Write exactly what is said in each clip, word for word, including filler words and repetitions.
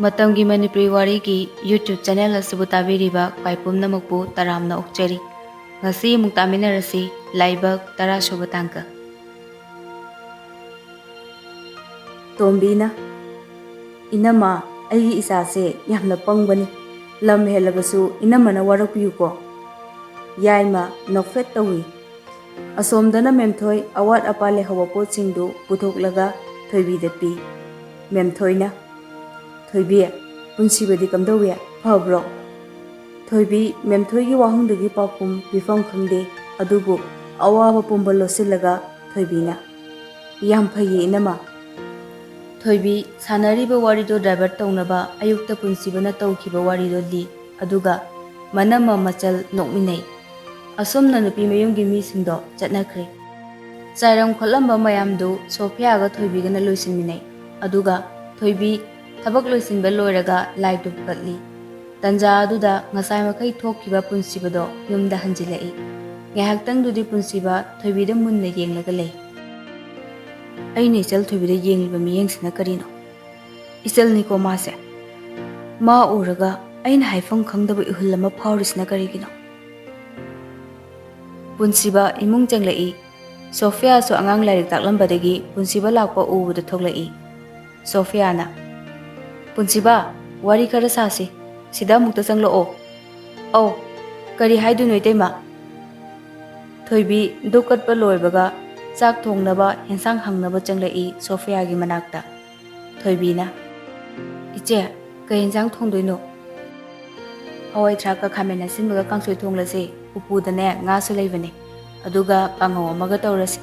ꯃꯇꯝꯒꯤ ꯃꯅꯤꯄꯨꯔꯤ ꯋꯥꯔꯤꯒꯤ YouTube channel ꯑꯁꯤꯕꯨ ꯇꯥꯕꯤꯔꯤꯕ ꯈ꯭ꯋꯥꯏ ꯄꯨꯝꯅꯃꯛꯄꯨ ꯇꯔꯥꯝꯅ ꯑꯣꯛꯆꯔꯤ꯫ ꯉꯁꯤ ꯑꯃꯨꯛ ꯇꯥꯃꯤꯟꯅꯔꯁꯤ ꯂꯥꯏꯕꯛ ꯇꯔꯥꯁꯨꯕ ꯇꯥꯡꯀꯛ꯫ ꯇꯣꯝꯕꯤꯅ, "ꯏꯅꯝꯃ, ꯑꯩꯒꯤ ꯏꯆꯥꯁꯦ ꯌꯥꯝꯅ ꯄꯪꯕꯅꯤ꯫ ꯂꯝ ꯍꯦꯜꯂꯕꯁꯨ ꯏꯅꯝꯃꯅ ꯋꯥꯔꯛꯄꯤꯌꯨꯀꯣ꯫" ꯌꯥꯏꯃ ꯅꯣꯛꯐꯦꯠ ꯇꯧꯏ꯫ ꯑꯁꯣꯝꯗꯅ ꯃꯦꯝꯊꯣꯏ ꯑꯋꯥꯠ ꯑꯄꯥ ꯂꯩꯍꯧꯕ ꯄꯣꯠꯁꯤꯡꯗꯨ ꯄꯨꯊꯣꯛꯂꯒ ꯊꯣꯏꯕꯤꯗ ꯄꯤ꯫ ꯃꯦꯝꯊꯣꯏꯅ, "ꯊꯣꯏꯕꯤ, ꯄꯨꯟꯁꯤꯕꯗꯤ ꯀꯝꯗꯧꯏ? ꯐꯕ꯭ꯔꯣ?" ꯊꯣꯏꯕꯤ ꯃꯦꯝꯊꯣꯏꯒꯤ ꯋꯥꯍꯪꯗꯨꯒꯤ ꯄꯥꯎꯈꯨꯝ ꯄꯤꯐꯝ ꯈꯪꯗꯦ꯫ ꯑꯗꯨꯕꯨ ꯑꯋꯥꯕ ꯄꯨꯝꯕ ꯂꯣꯠꯁꯤꯜꯂꯒ ꯊꯣꯏꯕꯤꯅ, "ꯌꯥꯝ ꯐꯩꯌꯦ ꯏꯅꯝꯃ꯫" ꯊꯣꯏꯕꯤ ꯁꯥꯟꯅꯔꯤꯕ ꯋꯥꯔꯤꯗꯣ divert ꯇꯧꯅꯕ ꯑꯌꯨꯛꯇ ꯄꯨꯟꯁꯤꯕꯅ ꯇꯧꯈꯤꯕ ꯋꯥꯔꯤꯗꯣ ꯂꯤ꯫ ꯑꯗꯨꯒ ꯃꯅꯝꯃ ꯃꯆꯜ ꯅꯣꯛꯃꯤꯟꯅꯩ꯫ ꯑꯁꯨꯝꯅ ꯅꯨꯄꯤ ꯃꯌꯨꯝꯒꯤ ꯃꯤꯁꯤꯡꯗꯣ ꯆꯠꯅꯈ꯭ꯔꯦ꯫ ꯆꯥꯏꯔꯝ ꯈꯣꯠꯂꯝꯕ ꯃꯌꯥꯝꯗꯨ ꯁꯣꯐꯤꯌꯥꯒ ꯊꯣꯏꯕꯤꯒꯅ ꯂꯣꯏꯁꯤꯟꯃꯤꯟꯅꯩ꯫ ꯑꯗꯨꯒ ꯊꯣꯏꯕꯤ ꯊꯕꯛ ꯂꯣꯏꯁꯤꯟꯕ ꯂꯣꯏꯔꯒ ꯂꯥꯏ ꯙꯨꯞ ꯀꯠꯂꯤ꯫ ꯇꯟꯖꯥ ꯑꯗꯨꯗ ꯉꯁꯥꯏ ꯃꯈꯩ ꯊꯣꯛꯈꯤꯕ ꯄꯨꯟꯁꯤꯕꯗꯣ ꯌꯨꯝꯗ ꯍꯟꯖꯤꯜꯂꯛꯏ꯫ ꯉꯥꯏꯍꯥꯛꯇꯪꯗꯨꯗꯤ ꯄꯨꯟꯁꯤꯕ ꯊꯣꯏꯕꯤꯗ ꯃꯨꯟꯅ ꯌꯦꯡꯂꯒ ꯂꯩ꯫ "ꯑꯩꯅ ꯏꯆꯜ ꯊꯣꯏꯕꯤꯗ ꯌꯦꯡꯂꯤꯕ ꯃꯤꯠꯌꯦꯡꯁꯤꯅ ꯀꯔꯤꯅꯣ? ꯏꯆꯜꯅꯤꯀꯣ ꯃꯥꯁꯦ꯫ ꯃꯥ ꯎꯔꯒ ꯑꯩꯅ ꯍꯥꯏꯐꯝ ꯈꯪꯗꯕ ꯏꯍꯨꯜ ꯑꯃ ꯐꯥꯎꯔꯤꯁꯤꯅ ꯀꯔꯤꯒꯤꯅꯣ?" ꯄꯨꯟꯁꯤꯕ ꯏꯃꯨꯡ ꯆꯪꯂꯛꯏ꯫ ꯁꯣꯐꯤꯌꯥꯁꯨ ꯑꯉꯥꯡ ꯂꯥꯏꯔꯤꯛ ꯇꯥꯛꯂꯝꯕꯗꯒꯤ ꯄꯨꯟꯁꯤꯕ ꯂꯥꯛꯄ ꯎꯕꯗ ꯊꯣꯛꯂꯛꯏ꯫ ꯁꯣꯐꯤꯌꯥꯅ, "ꯄꯨꯟꯁꯤꯕ, ꯋꯥꯔꯤ ꯈꯔ ꯁꯥꯁꯤ꯫ ꯁꯤꯗ ꯑꯃꯨꯛꯇ ꯆꯪꯂꯛꯑꯣ꯫" "ꯑꯧ, ꯀꯔꯤ ꯍꯥꯏꯗꯣꯏꯅꯣ ꯏꯇꯩꯃ?" ꯊꯣꯏꯕꯤ ꯙꯨꯞ ꯀꯠꯄ ꯂꯣꯏꯕꯒ ꯆꯥꯛ ꯊꯣꯡꯅꯕ ꯍꯦꯟꯁꯥꯡ ꯍꯪꯅꯕ ꯆꯪꯂꯛꯏ ꯁꯣꯐꯤꯌꯥꯒꯤ ꯃꯅꯥꯛꯇ꯫ ꯊꯣꯏꯕꯤꯅ, "ꯏꯆꯦ, ꯀꯩ ꯍꯦꯟꯁꯥꯡ ꯊꯣꯡꯗꯣꯏꯅꯣ?" "ꯍꯋꯥꯏ ꯊ꯭ꯔꯥꯛꯀ ꯈꯥꯃꯦꯟ ꯑꯁꯤꯟꯕꯒ ꯀꯥꯡꯁꯣꯏ ꯊꯣꯡꯂꯁꯦ꯫ ꯎꯄꯨꯗꯅꯦ ꯉꯥꯁꯨ ꯂꯩꯕꯅꯦ꯫ ꯑꯗꯨꯒ ꯀꯥꯡꯍꯧ ꯑꯃꯒ ꯇꯧꯔꯁꯤ꯫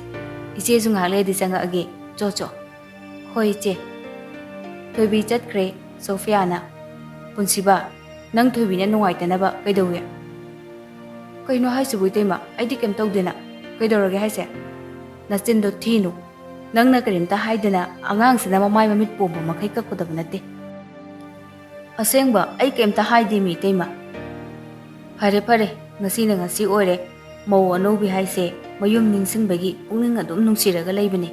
ꯏꯆꯦꯁꯨ ꯉꯥꯏꯍꯥꯛ ꯂꯩꯔꯗꯤ ꯆꯪꯉꯛꯑꯒꯦ꯫ ꯆꯣ ꯆꯣ꯫" "ꯍꯣꯏ ꯏꯆꯦ꯫" ꯊꯣꯏꯕꯤ ꯆꯠꯈ꯭ꯔꯦ꯫ ꯁꯣꯐꯤꯌꯥꯅ, "ꯄꯨꯟꯁꯤꯕ, ꯅꯪ ꯊꯣꯏꯕꯤꯅ ꯅꯨꯡꯉꯥꯏꯇꯅꯕ ꯀꯩꯗꯧꯏ?" "ꯀꯩꯅꯣ ꯍꯥꯏꯁꯤꯕꯨ ꯏꯇꯩꯃ? ꯑꯩꯗꯤ ꯀꯩꯝ ꯇꯧꯗꯦꯅ꯫ ꯀꯩꯗꯧꯔꯒꯦ ꯍꯥꯏꯁꯦ?" "ꯅꯆꯤꯟꯗꯣ ꯊꯤꯅꯨ꯫ ꯅꯪꯅ ꯀꯔꯤꯝꯇ ꯍꯥꯏꯗꯅ ꯑꯉꯥꯡꯁꯤꯅ ꯃꯃꯥꯏ ꯃꯃꯤꯠ ꯄꯣꯝꯕ ꯃꯈꯩ ꯀꯛꯀꯗꯕ ꯅꯠꯇꯦ꯫" "ꯑꯁꯦꯡꯕ ꯑꯩ ꯀꯩꯝꯇ ꯍꯥꯏꯗꯦ ꯃꯤ ꯏꯇꯩꯃ꯫" "ꯐꯔꯦ ꯐꯔꯦ, ꯉꯁꯤꯅ ꯉꯁꯤ ꯑꯣꯏꯔꯦ꯫ ꯃꯧ ꯑꯅꯧꯕꯤ ꯍꯥꯏꯁꯦ ꯃꯌꯨꯝ ꯅꯤꯡꯁꯤꯡꯕꯒꯤ ꯄꯨꯛꯅꯤꯡ ꯑꯗꯨꯝ ꯅꯨꯡꯁꯤꯔꯒ ꯂꯩꯕꯅꯦ꯫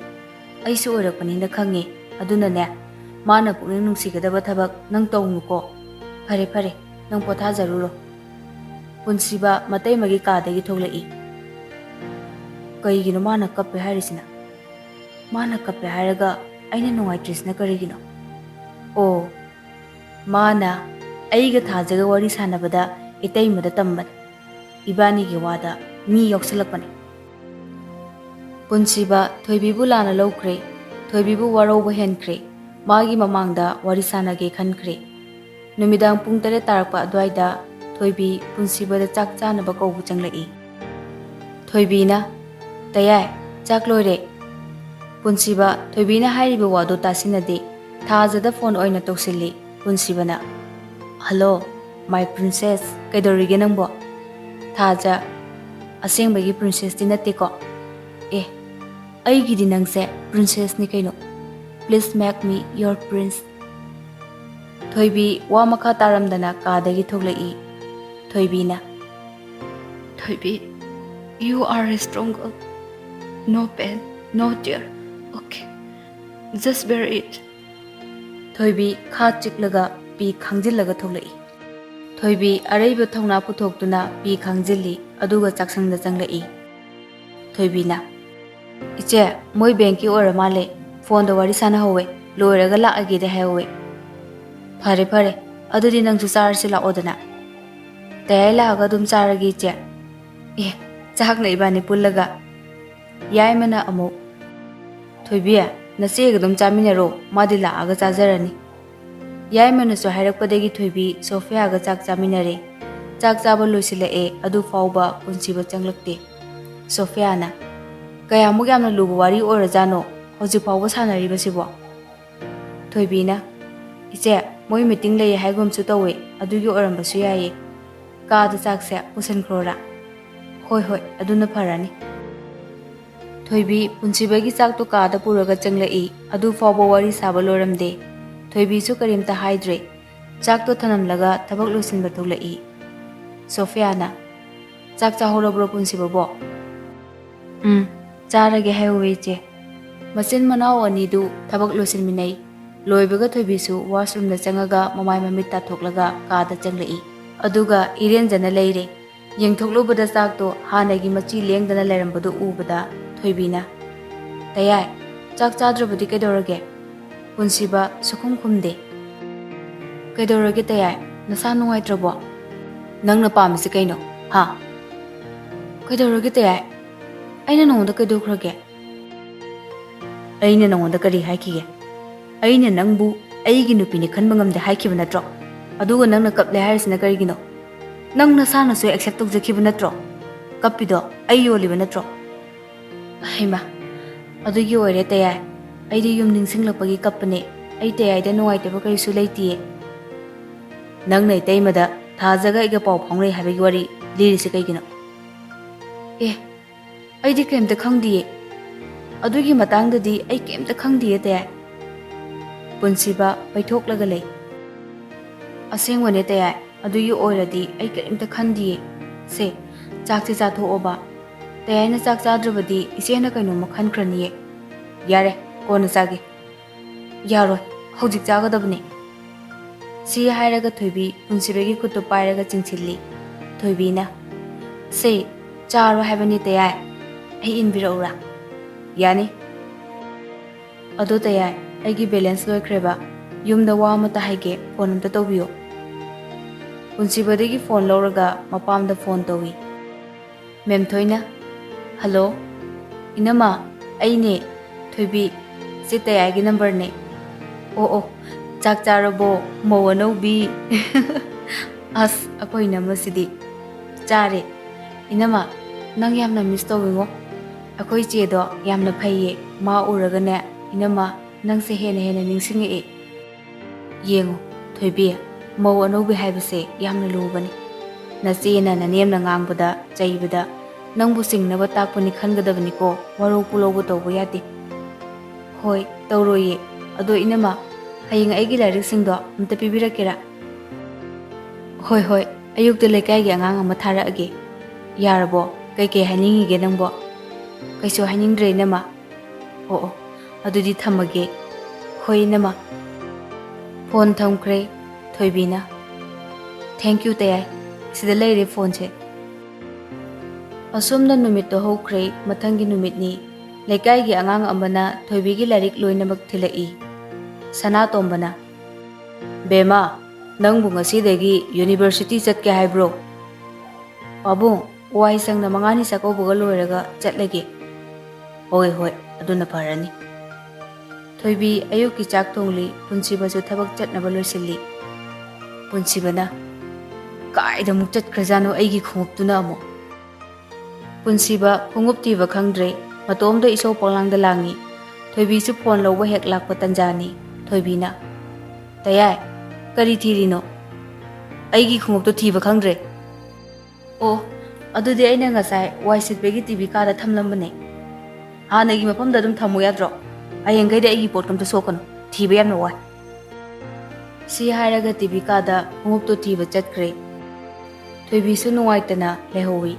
ꯑꯩꯁꯨ ꯑꯣꯏꯔꯛꯄꯅꯤꯅ ꯈꯪꯉꯦ꯫ ꯑꯗꯨꯅꯅꯦ, ꯃꯥꯅ ꯄꯨꯛꯅꯤꯡ ꯅꯨꯡꯁꯤꯒꯗꯕ ꯊꯕꯛ ꯅꯪ ꯇꯧꯅꯨꯀꯣ꯫ ꯐꯔꯦ ꯐꯔꯦ, ꯅꯪ ꯄꯣꯊꯥꯖꯔꯨꯔꯣ꯫ ꯄꯨꯟꯁꯤꯕ ꯃꯇꯩꯃꯒꯤ ꯀꯥꯗꯒꯤ ꯊꯣꯛꯂꯛꯏ꯫ ꯀꯩꯒꯤꯅꯣ ꯃꯥꯅ ꯀꯞꯄꯦ ꯍꯥꯏꯔꯤꯁꯤꯅ? ꯃꯥꯅ ꯀꯞꯄꯦ ꯍꯥꯏꯔꯒ ꯑꯩꯅ ꯅꯨꯡꯉꯥꯏꯇ꯭ꯔꯤꯁꯤꯅ ꯀꯔꯤꯒꯤꯅꯣ? ꯑꯣ, ꯃꯥꯅ ꯑꯩꯒ ꯊꯥꯖꯒ ꯋꯥꯔꯤ ꯁꯥꯟꯅꯕꯗ ꯏꯇꯩꯃꯗ ꯇꯝꯕꯅꯤ꯫ ꯏꯕꯥꯅꯤꯒꯤ ꯋꯥꯗ ꯃꯤ ꯌꯥꯎꯁꯜꯂꯛꯄꯅꯤ꯫ ꯄꯨꯟꯁꯤꯕ ꯊꯣꯏꯕꯤꯕꯨ ꯂꯥꯟꯅ ꯂꯧꯈ꯭ꯔꯦ꯫ ꯊꯣꯏꯕꯤꯕꯨ ꯋꯥꯔꯧꯕ ꯍꯦꯟꯈ꯭ꯔꯦ꯫ ꯃꯥꯒꯤ ꯃꯃꯥꯡꯗ ꯋꯥꯔꯤ ꯁꯥꯟꯅꯒꯦ ꯈꯟꯈ꯭ꯔꯦ꯫ ꯅꯨꯃꯤꯗꯥꯡ ꯄꯨꯡ ꯇꯔꯦꯠ ꯇꯥꯔꯛꯄ ꯑꯗꯨꯋꯥꯏꯗ ꯊꯣꯏꯕꯤ ꯄꯨꯟꯁꯤꯕꯗ ꯆꯥꯛ ꯆꯥꯅꯕ ꯀꯧꯕ ꯆꯪꯂꯛꯏ꯫ ꯊꯣꯏꯕꯤꯅ, "ꯇꯌꯥꯏ, ꯆꯥꯛ ꯂꯣꯏꯔꯦ꯫" ꯄꯨꯟꯁꯤꯕ ꯊꯣꯏꯕꯤꯅ ꯍꯥꯏꯔꯤꯕ ꯋꯥꯗꯨ ꯇꯥꯁꯤꯟꯅꯗꯦ꯫ ꯊꯥꯖꯗ ꯐꯣꯟ ꯑꯣꯏꯅ ꯇꯧꯁꯤꯜꯂꯤ꯫ ꯄꯨꯟꯁꯤꯕꯅ, "ꯍꯜꯂꯣ, my princess, ꯀꯩꯗꯧꯔꯤꯒꯦ ꯅꯪꯕꯣ?" ꯊꯥꯖ, "ꯑꯁꯦꯡꯕꯒꯤ princessꯇꯤ ꯅꯠꯇꯦꯀꯣ?" "ꯑꯦ, ꯑꯩꯒꯤꯗꯤ ꯅꯪꯁꯦ princessꯅꯤ ꯀꯩꯅꯣ꯫ Please make me your prince." ꯊꯣꯏꯕꯤ ꯋꯥ ꯃꯈꯥ ꯇꯥꯔꯝꯗꯅ ꯀꯥꯗꯒꯤ ꯊꯣꯛꯂꯛꯏ꯫ ꯊꯣꯏꯕꯤꯅ, "ꯊꯣꯏꯕꯤ, you are a strong girl. No pain, no tear. Okay, just bear it." ꯊꯣꯏꯕꯤ ꯈꯥ ꯆꯤꯛꯂꯒ ꯄꯤ ꯈꯥꯡꯖꯤꯜꯂꯒ ꯊꯣꯛꯂꯛꯏ꯫ ꯊꯣꯏꯕꯤ ꯑꯔꯩꯕ ꯊꯧꯅꯥ ꯄꯨꯊꯣꯛꯇꯨꯅ ꯄꯤ ꯈꯥꯡꯖꯤꯜꯂꯤ, ꯑꯗꯨꯒ ꯆꯥꯛꯁꯪꯗ ꯆꯪꯂꯛꯏ꯫ ꯊꯣꯏꯕꯤꯅ, "ꯏꯆꯦ, ꯃꯣꯏ ꯕꯦꯡꯀꯤ ꯑꯣꯏꯔ ꯃꯥꯜꯂꯦ꯫ ꯐꯣꯟꯗ ꯋꯥꯔꯤ ꯁꯥꯟꯅꯍꯧꯋꯦ꯫ ꯂꯣꯏꯔꯒ ꯂꯥꯛꯑꯒꯦꯗꯤ ꯍꯥꯏꯍꯧꯋꯦ꯫" "ꯐꯔꯦ, ꯐꯔꯦ꯫ ꯑꯗꯨꯗꯤ ꯅꯪꯁꯨ ꯆꯥꯔꯁꯤ ꯂꯥꯛꯑꯣꯗꯅ꯫" "ꯇꯌꯥꯏ ꯂꯥꯛꯑꯒ ꯑꯗꯨꯝ ꯆꯥꯔꯒꯦ, ꯏꯆꯦ꯫" "ꯑꯦ, ꯆꯥꯛꯅ ꯏꯕꯥꯅꯤ ꯄꯨꯜꯂꯒ꯫" ꯌꯥꯏꯃꯅ ꯑꯃꯨꯛ, "ꯊꯣꯏꯕꯤ, ꯅꯆꯦꯒ ꯑꯗꯨꯝ ꯆꯥꯃꯤꯟꯅꯔꯣ, ꯃꯥꯗꯤ ꯂꯥꯛꯑꯒ ꯆꯥꯖꯔꯅꯤ꯫" ꯌꯥꯏꯃꯅꯁꯨ ꯍꯥꯏꯔꯛꯄꯗꯒꯤ ꯊꯣꯏꯕꯤ ꯁꯣꯐꯤꯌꯥꯒ ꯆꯥꯛ ꯆꯥꯃꯤꯟꯅꯔꯦ꯫ ꯆꯥꯛ ꯆꯥꯕ ꯂꯣꯏꯁꯤꯜꯂꯛꯑꯦ, ꯑꯗꯨ ꯐꯥꯎꯕ ꯄꯨꯟꯁꯤꯕ ꯆꯪꯂꯛꯇꯦ꯫ ꯁꯣꯐꯤꯌꯥꯅ, "ꯀꯌꯥꯃꯨꯛ ꯌꯥꯝꯅ ꯂꯨꯕ ꯋꯥꯔꯤ ꯑꯣꯏꯔꯖꯥꯠꯅꯣ ꯍꯧꯖꯤꯛ ꯐꯥꯎꯕ ꯁꯥꯟꯅꯔꯤꯕꯁꯤꯕꯣ?" ꯊꯣꯏꯕꯤꯅ, "ꯏꯆꯦ, ꯃꯣꯏ meeting ꯂꯩꯌꯦ ꯍꯥꯏꯒꯨꯝꯁꯨ ꯇꯧꯋꯦ, ꯑꯗꯨꯒꯤ ꯑꯣꯏꯔꯝꯕꯁꯨ ꯌꯥꯏꯌꯦ꯫ ꯀꯥꯗ ꯆꯥꯛꯁꯦ ꯄꯨꯁꯟꯈ꯭ꯔꯣꯔꯥ?" "ꯍꯣꯏ, ꯍꯣꯏ, ꯑꯗꯨꯅ ꯐꯔꯅꯤ꯫" ꯊꯣꯏꯕꯤ ꯄꯨꯟꯁꯤꯕꯒꯤ ꯆꯥꯛꯇꯣ ꯀꯥꯗ ꯄꯨꯔꯒ ꯆꯪꯂꯛꯏ꯫ ꯑꯗꯨ ꯐꯥꯎꯕ ꯋꯥꯔꯤ ꯁꯥꯕ ꯂꯣꯏꯔꯝꯗꯦ꯫ ꯊꯣꯏꯕꯤꯁꯨ ꯀꯔꯤꯝꯇ ꯍꯥꯏꯗ꯭ꯔꯦ꯫ ꯆꯥꯛꯇꯣ ꯊꯅꯝꯂꯒ ꯊꯕꯛ ꯂꯣꯏꯁꯤꯟꯕ ꯊꯣꯛꯂꯛꯏ꯫ ꯁꯣꯐꯤꯌꯥꯅ, "ꯆꯥꯛ ꯆꯥꯍꯧꯔꯕ꯭ꯔꯣ ꯄꯨꯟꯁꯤꯕꯕꯣ?" "ꯎꯝ, ꯆꯥꯔꯒꯦ ꯍꯥꯏꯍꯧꯋꯦ ꯏꯆꯦ꯫" ꯃꯆꯤꯟ ꯃꯅꯥꯎ ꯑꯅꯤꯗꯨ ꯊꯕꯛ ꯂꯣꯏꯁꯤꯟꯃꯤꯟꯅꯩ꯫ ꯂꯣꯏꯕꯒ ꯊꯣꯏꯕꯤꯁꯨ washroomꯗ ꯆꯪꯉꯒ ꯃꯃꯥꯏ ꯃꯃꯤꯠ ꯇꯥꯊꯣꯛꯂꯒ ꯀꯥꯗ ꯆꯪꯂꯛꯏ꯫ ꯑꯗꯨꯒ ꯏꯔꯦꯟꯖꯅ ꯂꯩꯔꯦ꯫ ꯌꯦꯡꯊꯣꯛꯂꯨꯕꯗ ꯆꯥꯛꯇꯣ ꯍꯥꯟꯅꯒꯤ ꯃꯆꯤ ꯂꯦꯡꯗꯅ ꯂꯩꯔꯝꯕꯗꯨ ꯎꯕꯗ ꯊꯣꯏꯕꯤꯅ, "ꯇꯌꯥꯏ, ꯆꯥꯛ ꯆꯥꯗ꯭ꯔꯕꯗꯤ ꯀꯩꯗꯧꯔꯒꯦ?" ꯄꯨꯟꯁꯤꯕ ꯁꯨꯈꯨꯝ ꯈꯨꯝꯗꯦ꯫ "ꯀꯩꯗꯧꯔꯒꯦ ꯇꯌꯥꯏ? ꯅꯁꯥ ꯅꯨꯡꯉꯥꯏꯇ꯭ꯔꯕꯣ?" "ꯅꯪꯅ ꯄꯥꯝꯃꯤꯁꯤ ꯀꯩꯅꯣ? ꯍꯥ?" "ꯀꯩꯗꯧꯔꯒꯦ ꯇꯌꯥꯏ? ꯑꯩꯅ ꯅꯉꯣꯟꯗ ꯀꯩꯗꯧꯈ꯭ꯔꯒꯦ?" "ꯑꯩꯅ ꯅꯉꯣꯟꯗ ꯀꯔꯤ ꯍꯥꯏꯈꯤꯒꯦ? ꯑꯩꯅ ꯅꯪꯕꯨ ꯑꯩꯒꯤ ꯅꯨꯄꯤꯅꯤ ꯈꯟꯕ ꯉꯝꯗꯦ ꯍꯥꯏꯈꯤꯕ ꯅꯠꯇ꯭ꯔꯣ? ꯑꯗꯨꯒ ꯅꯪꯅ ꯀꯞꯂꯦ ꯍꯥꯏꯔꯤꯁꯤꯅ ꯀꯔꯤꯒꯤꯅꯣ? ꯅꯪ ꯅꯁꯥꯅꯁꯨ accept ꯇꯧꯖꯈꯤꯕ ꯅꯠꯇ꯭ꯔꯣ? ꯀꯞꯄꯤꯗꯣ ꯑꯩ ꯌꯣꯜꯂꯤꯕ ꯅꯠꯇ꯭ꯔꯣ?" "ꯍꯩꯃꯥ, ꯑꯗꯨꯒꯤ ꯑꯣꯏꯔꯦ ꯇꯌꯥꯏ꯫ ꯑꯩꯗꯤ ꯌꯨꯝ ꯅꯤꯡꯁꯤꯡꯂꯛꯄꯒꯤ ꯀꯞꯄꯅꯦ꯫ ꯑꯩ ꯇꯌꯥꯏꯗ ꯅꯨꯡꯉꯥꯏꯇꯕ ꯀꯔꯤꯁꯨ ꯂꯩꯇꯤꯌꯦ꯫" "ꯅꯪꯅ ꯏꯇꯩꯃꯗ ꯊꯥꯖꯒ ꯑꯩꯒ ꯄꯥꯎ ꯐꯥꯎꯅꯩ ꯍꯥꯏꯕꯒꯤ ꯋꯥꯔꯤ ꯂꯤꯔꯤꯁꯤ ꯀꯩꯒꯤꯅꯣ?" "ꯑꯦ, ꯑꯩꯗꯤ ꯀꯩꯝꯇ ꯈꯪꯗꯤꯌꯦ꯫ ꯑꯗꯨꯒꯤ ꯃꯇꯥꯡꯗꯗꯤ ꯑꯩ ꯀꯩꯝꯇ ꯈꯪꯗꯤꯌꯦ ꯇꯌꯥꯏ꯫" ꯄꯨꯟꯁꯤꯕ ꯄꯩꯊꯣꯛꯂꯒ ꯂꯩ꯫ "ꯑꯁꯦꯡꯕꯅꯦ ꯇꯌꯥꯏ, ꯑꯗꯨꯒꯤ ꯑꯣꯏꯔꯗꯤ ꯑꯩ ꯀꯔꯤꯝꯇ ꯈꯟꯗꯤꯌꯦ꯫ ꯁꯦ, ꯆꯥꯛꯁꯦ ꯆꯥꯊꯣꯛꯑꯣꯕ꯫ ꯇꯌꯥꯏꯅ ꯆꯥꯛ ꯆꯥꯗ꯭ꯔꯕꯗꯤ ꯏꯆꯦꯅ ꯀꯩꯅꯣꯝꯃ ꯈꯟꯈ꯭ꯔꯅꯤꯌꯦ꯫" "ꯌꯥꯔꯦ, ꯀꯣꯟꯅ ꯆꯥꯒꯦ꯫" "ꯌꯥꯔꯣꯏ, ꯍꯧꯖꯤꯛ ꯆꯥꯒꯗꯕꯅꯦ꯫" ꯁꯤ ꯍꯥꯏꯔꯒ ꯊꯣꯏꯕꯤ ꯄꯨꯟꯁꯤꯕꯒꯤ ꯈꯨꯠꯇꯨ ꯄꯥꯏꯔꯒ ꯆꯤꯡꯁꯤꯜꯂꯤ꯫ ꯊꯣꯏꯕꯤꯅ, "ꯁꯦ, ꯆꯥꯔꯣ ꯍꯥꯏꯕꯅꯦ ꯇꯌꯥꯏ꯫ ꯑꯩ ꯏꯟꯕꯤꯔꯛꯎꯔꯥ?" "ꯌꯥꯅꯤ꯫" "ꯑꯗꯣ ꯇꯌꯥꯏ, ꯑꯩꯒꯤ balance ꯂꯣꯏꯈ꯭ꯔꯦꯕ꯫ ꯌꯨꯝꯗ ꯋꯥ ꯑꯃꯇ ꯍꯥꯏꯒꯦ, phone ꯑꯝꯇ ꯇꯧꯕꯤꯌꯣ꯫" ꯄꯨꯟꯁꯤꯕꯗꯒꯤ phone ꯂꯧꯔꯒ ꯃꯄꯥꯝꯗ phone ꯇꯧꯏ꯫ ꯃꯦꯝꯊꯣꯏꯅ, "ꯍꯜꯂꯣ, ꯏꯅꯝꯃ, ꯑꯩꯅꯦ, ꯊꯣꯏꯕꯤ, ꯁꯤ ꯇꯌꯥꯏꯒꯤ numberꯅꯦ꯫" "ꯑꯣ, ꯑꯣ, ꯆꯥꯛ ꯆꯥꯔꯕꯣ, ꯃꯧ ꯑꯅꯧꯕꯤ?" "ꯑꯁ, ꯑꯩꯈꯣꯏ ꯏꯅꯝꯃꯁꯤꯗꯤ꯫" "ꯆꯥꯔꯦ꯫ ꯏꯅꯝꯃ, ꯅꯪ ꯌꯥꯝꯅ miss ꯇꯧꯋꯤꯉꯣ꯫ ꯑꯩꯈꯣꯏ ꯆꯦꯗꯣ ꯌꯥꯝꯅ ꯐꯩꯌꯦ, ꯃꯥ ꯎꯔꯒꯅꯦ, ꯏꯅꯝꯃ, ꯅꯪꯁꯦ ꯍꯦꯟꯅ ꯍꯦꯟꯅ ꯅꯤꯡꯁꯤꯡꯉꯛꯑꯦ꯫" "ꯌꯦꯡꯉꯨ, ꯊꯣꯏꯕꯤ, ꯃꯧ ꯑꯅꯧꯕꯤ ꯍꯥꯏꯕꯁꯦ ꯌꯥꯝꯅ ꯂꯨꯕꯅꯤ꯫ ꯅꯆꯦꯅ ꯅꯅꯦꯝꯅ ꯉꯥꯡꯕꯗ, ꯆꯩꯕꯗ ꯅꯪꯕꯨ ꯆꯤꯡꯅꯕ ꯇꯥꯛꯄꯅꯤ ꯈꯟꯒꯗꯕꯅꯤꯀꯣ, ꯋꯥꯔꯧ ꯄꯨꯔꯧꯕ ꯇꯧꯕ ꯌꯥꯗꯦ꯫" "ꯍꯣꯏ, ꯇꯧꯔꯣꯏꯌꯦ꯫ ꯑꯗꯣ ꯏꯅꯝꯃ, ꯍꯌꯦꯡ ꯑꯩꯒꯤ ꯂꯥꯏꯔꯤꯛꯁꯤꯡꯗꯣ ꯑꯝꯇ ꯄꯤꯕꯤꯔꯛꯀꯦꯔꯥ?" "ꯍꯣꯏ, ꯍꯣꯏ, ꯑꯌꯨꯛꯇ ꯂꯩꯀꯥꯏꯒꯤ ꯑꯉꯥꯡ ꯑꯃ ꯊꯥꯔꯛꯑꯒꯦ꯫ ꯌꯥꯔꯕꯣ? ꯀꯩꯀꯩ ꯍꯥꯏꯅꯤꯡꯉꯤꯒꯦ ꯅꯪꯕꯣ?" "ꯀꯩꯁꯨ ꯍꯥꯏꯅꯤꯡꯗ꯭ꯔꯦ ꯏꯅꯝꯃ꯫" "ꯑꯣ, ꯑꯣ, ꯑꯗꯨꯗꯤ ꯊꯝꯃꯒꯦ꯫" "ꯍꯣꯏ, ꯏꯅꯝꯃ꯫" ꯐꯣꯟ ꯊꯝꯈ꯭ꯔꯦ ꯊꯣꯏꯕꯤꯅ꯫ "Thank you, ꯇꯌꯥꯏ꯫ ꯁꯤꯗ ꯂꯩꯔꯦ ꯐꯣꯟꯁꯦ꯫" ꯑꯁꯨꯝꯅ ꯅꯨꯃꯤꯠꯇꯣ ꯍꯧꯈ꯭ꯔꯦ꯫ ꯃꯊꯪꯒꯤ ꯅꯨꯃꯤꯠꯅꯤ꯫ ꯂꯩꯀꯥꯏꯒꯤ ꯑꯉꯥꯡ ꯑꯃꯅ ꯊꯣꯏꯕꯤꯒꯤ ꯂꯥꯏꯔꯤꯛ ꯂꯣꯏꯅꯃꯛ ꯊꯤꯜꯂꯛꯏ꯫ ꯁꯅꯥꯇꯣꯝꯕꯅ, "ꯕꯦꯝꯃ, ꯅꯪꯕꯨ ꯉꯁꯤꯗꯒꯤ ꯌꯨꯅꯤꯚꯔꯁꯤꯇꯤ ꯆꯠꯀꯦ ꯍꯥꯏꯕ꯭ꯔꯣ?" "ꯄꯥꯕꯨꯡ, ꯋꯥꯏ ꯁꯪꯅ ꯃꯉꯥꯅꯤ ꯆꯥꯛꯀꯧꯕꯒ ꯂꯣꯏꯔꯒ ꯆꯠꯂꯒꯦ꯫" "ꯍꯣꯏ, ꯍꯣꯏ, ꯑꯗꯨꯅ ꯐꯔꯅꯤ꯫" ꯊꯣꯏꯕꯤ ꯑꯌꯨꯛꯀꯤ ꯆꯥꯛ ꯊꯣꯡꯂꯤ, ꯄꯨꯟꯁꯤꯕꯁꯨ ꯊꯕꯛ ꯆꯠꯅꯕ ꯂꯣꯏꯁꯤꯜꯂꯤ꯫ ꯄꯨꯟꯁꯤꯕꯅ, "ꯀꯥꯏꯗ ꯑꯃꯨꯛ ꯆꯠꯈ꯭ꯔꯖꯥꯠꯅꯣ ꯑꯩꯒꯤ ꯈꯣꯡꯎꯞꯇꯨꯅ ꯑꯃꯨꯛ?" ꯄꯨꯟꯁꯤꯕ ꯈꯣꯡꯎꯞ ꯊꯤꯕ ꯈꯪꯗ꯭ꯔꯦ, ꯃꯇꯣꯝꯗ ꯏꯁꯧ ꯄꯪꯂꯥꯡꯗ ꯂꯥꯡꯉꯤ꯫ ꯊꯣꯏꯕꯤꯁꯨ ꯐꯣꯟ ꯂꯧꯕ ꯍꯦꯛ ꯂꯥꯛꯄ ꯇꯟꯖꯥꯅꯤ꯫ ꯊꯣꯏꯕꯤꯅ, "ꯇꯌꯥꯏ, ꯀꯔꯤ ꯊꯤꯔꯤꯅꯣ?" "ꯑꯩꯒꯤ ꯈꯣꯡꯎꯞꯇꯣ ꯊꯤꯕ ꯈꯪꯗ꯭ꯔꯦ꯫" "ꯑꯣ, ꯑꯗꯨꯗꯤ ꯑꯩꯅ ꯉꯁꯥꯏ ꯋꯥꯏ ꯁꯤꯠꯄꯒꯤ ꯇꯤ ꯚꯤ ꯀꯥꯗ ꯊꯝꯂꯝꯕꯅꯦ꯫ ꯍꯥꯟꯅꯒꯤ ꯃꯐꯝꯗ ꯑꯗꯨꯝ ꯊꯝꯃꯨ ꯌꯥꯗ꯭ꯔꯣ? ꯍꯌꯦꯡꯈꯩꯗꯤ ꯑꯩꯒꯤ ꯄꯣꯠ ꯀꯝꯇ ꯁꯣꯛꯀꯅꯨ, ꯊꯤꯕ ꯌꯥꯝꯅ ꯋꯥꯏ꯫" ꯁꯤ ꯍꯥꯏꯔꯒ ꯇꯤ ꯚꯤ ꯀꯥꯗ ꯈꯣꯡꯎꯞꯇꯣ ꯊꯤꯕ ꯆꯠꯈ꯭ꯔꯦ꯫ ꯊꯣꯏꯕꯤꯁꯨ ꯅꯨꯡꯉꯥꯏꯇꯅ ꯂꯩꯍꯧꯋꯤ꯫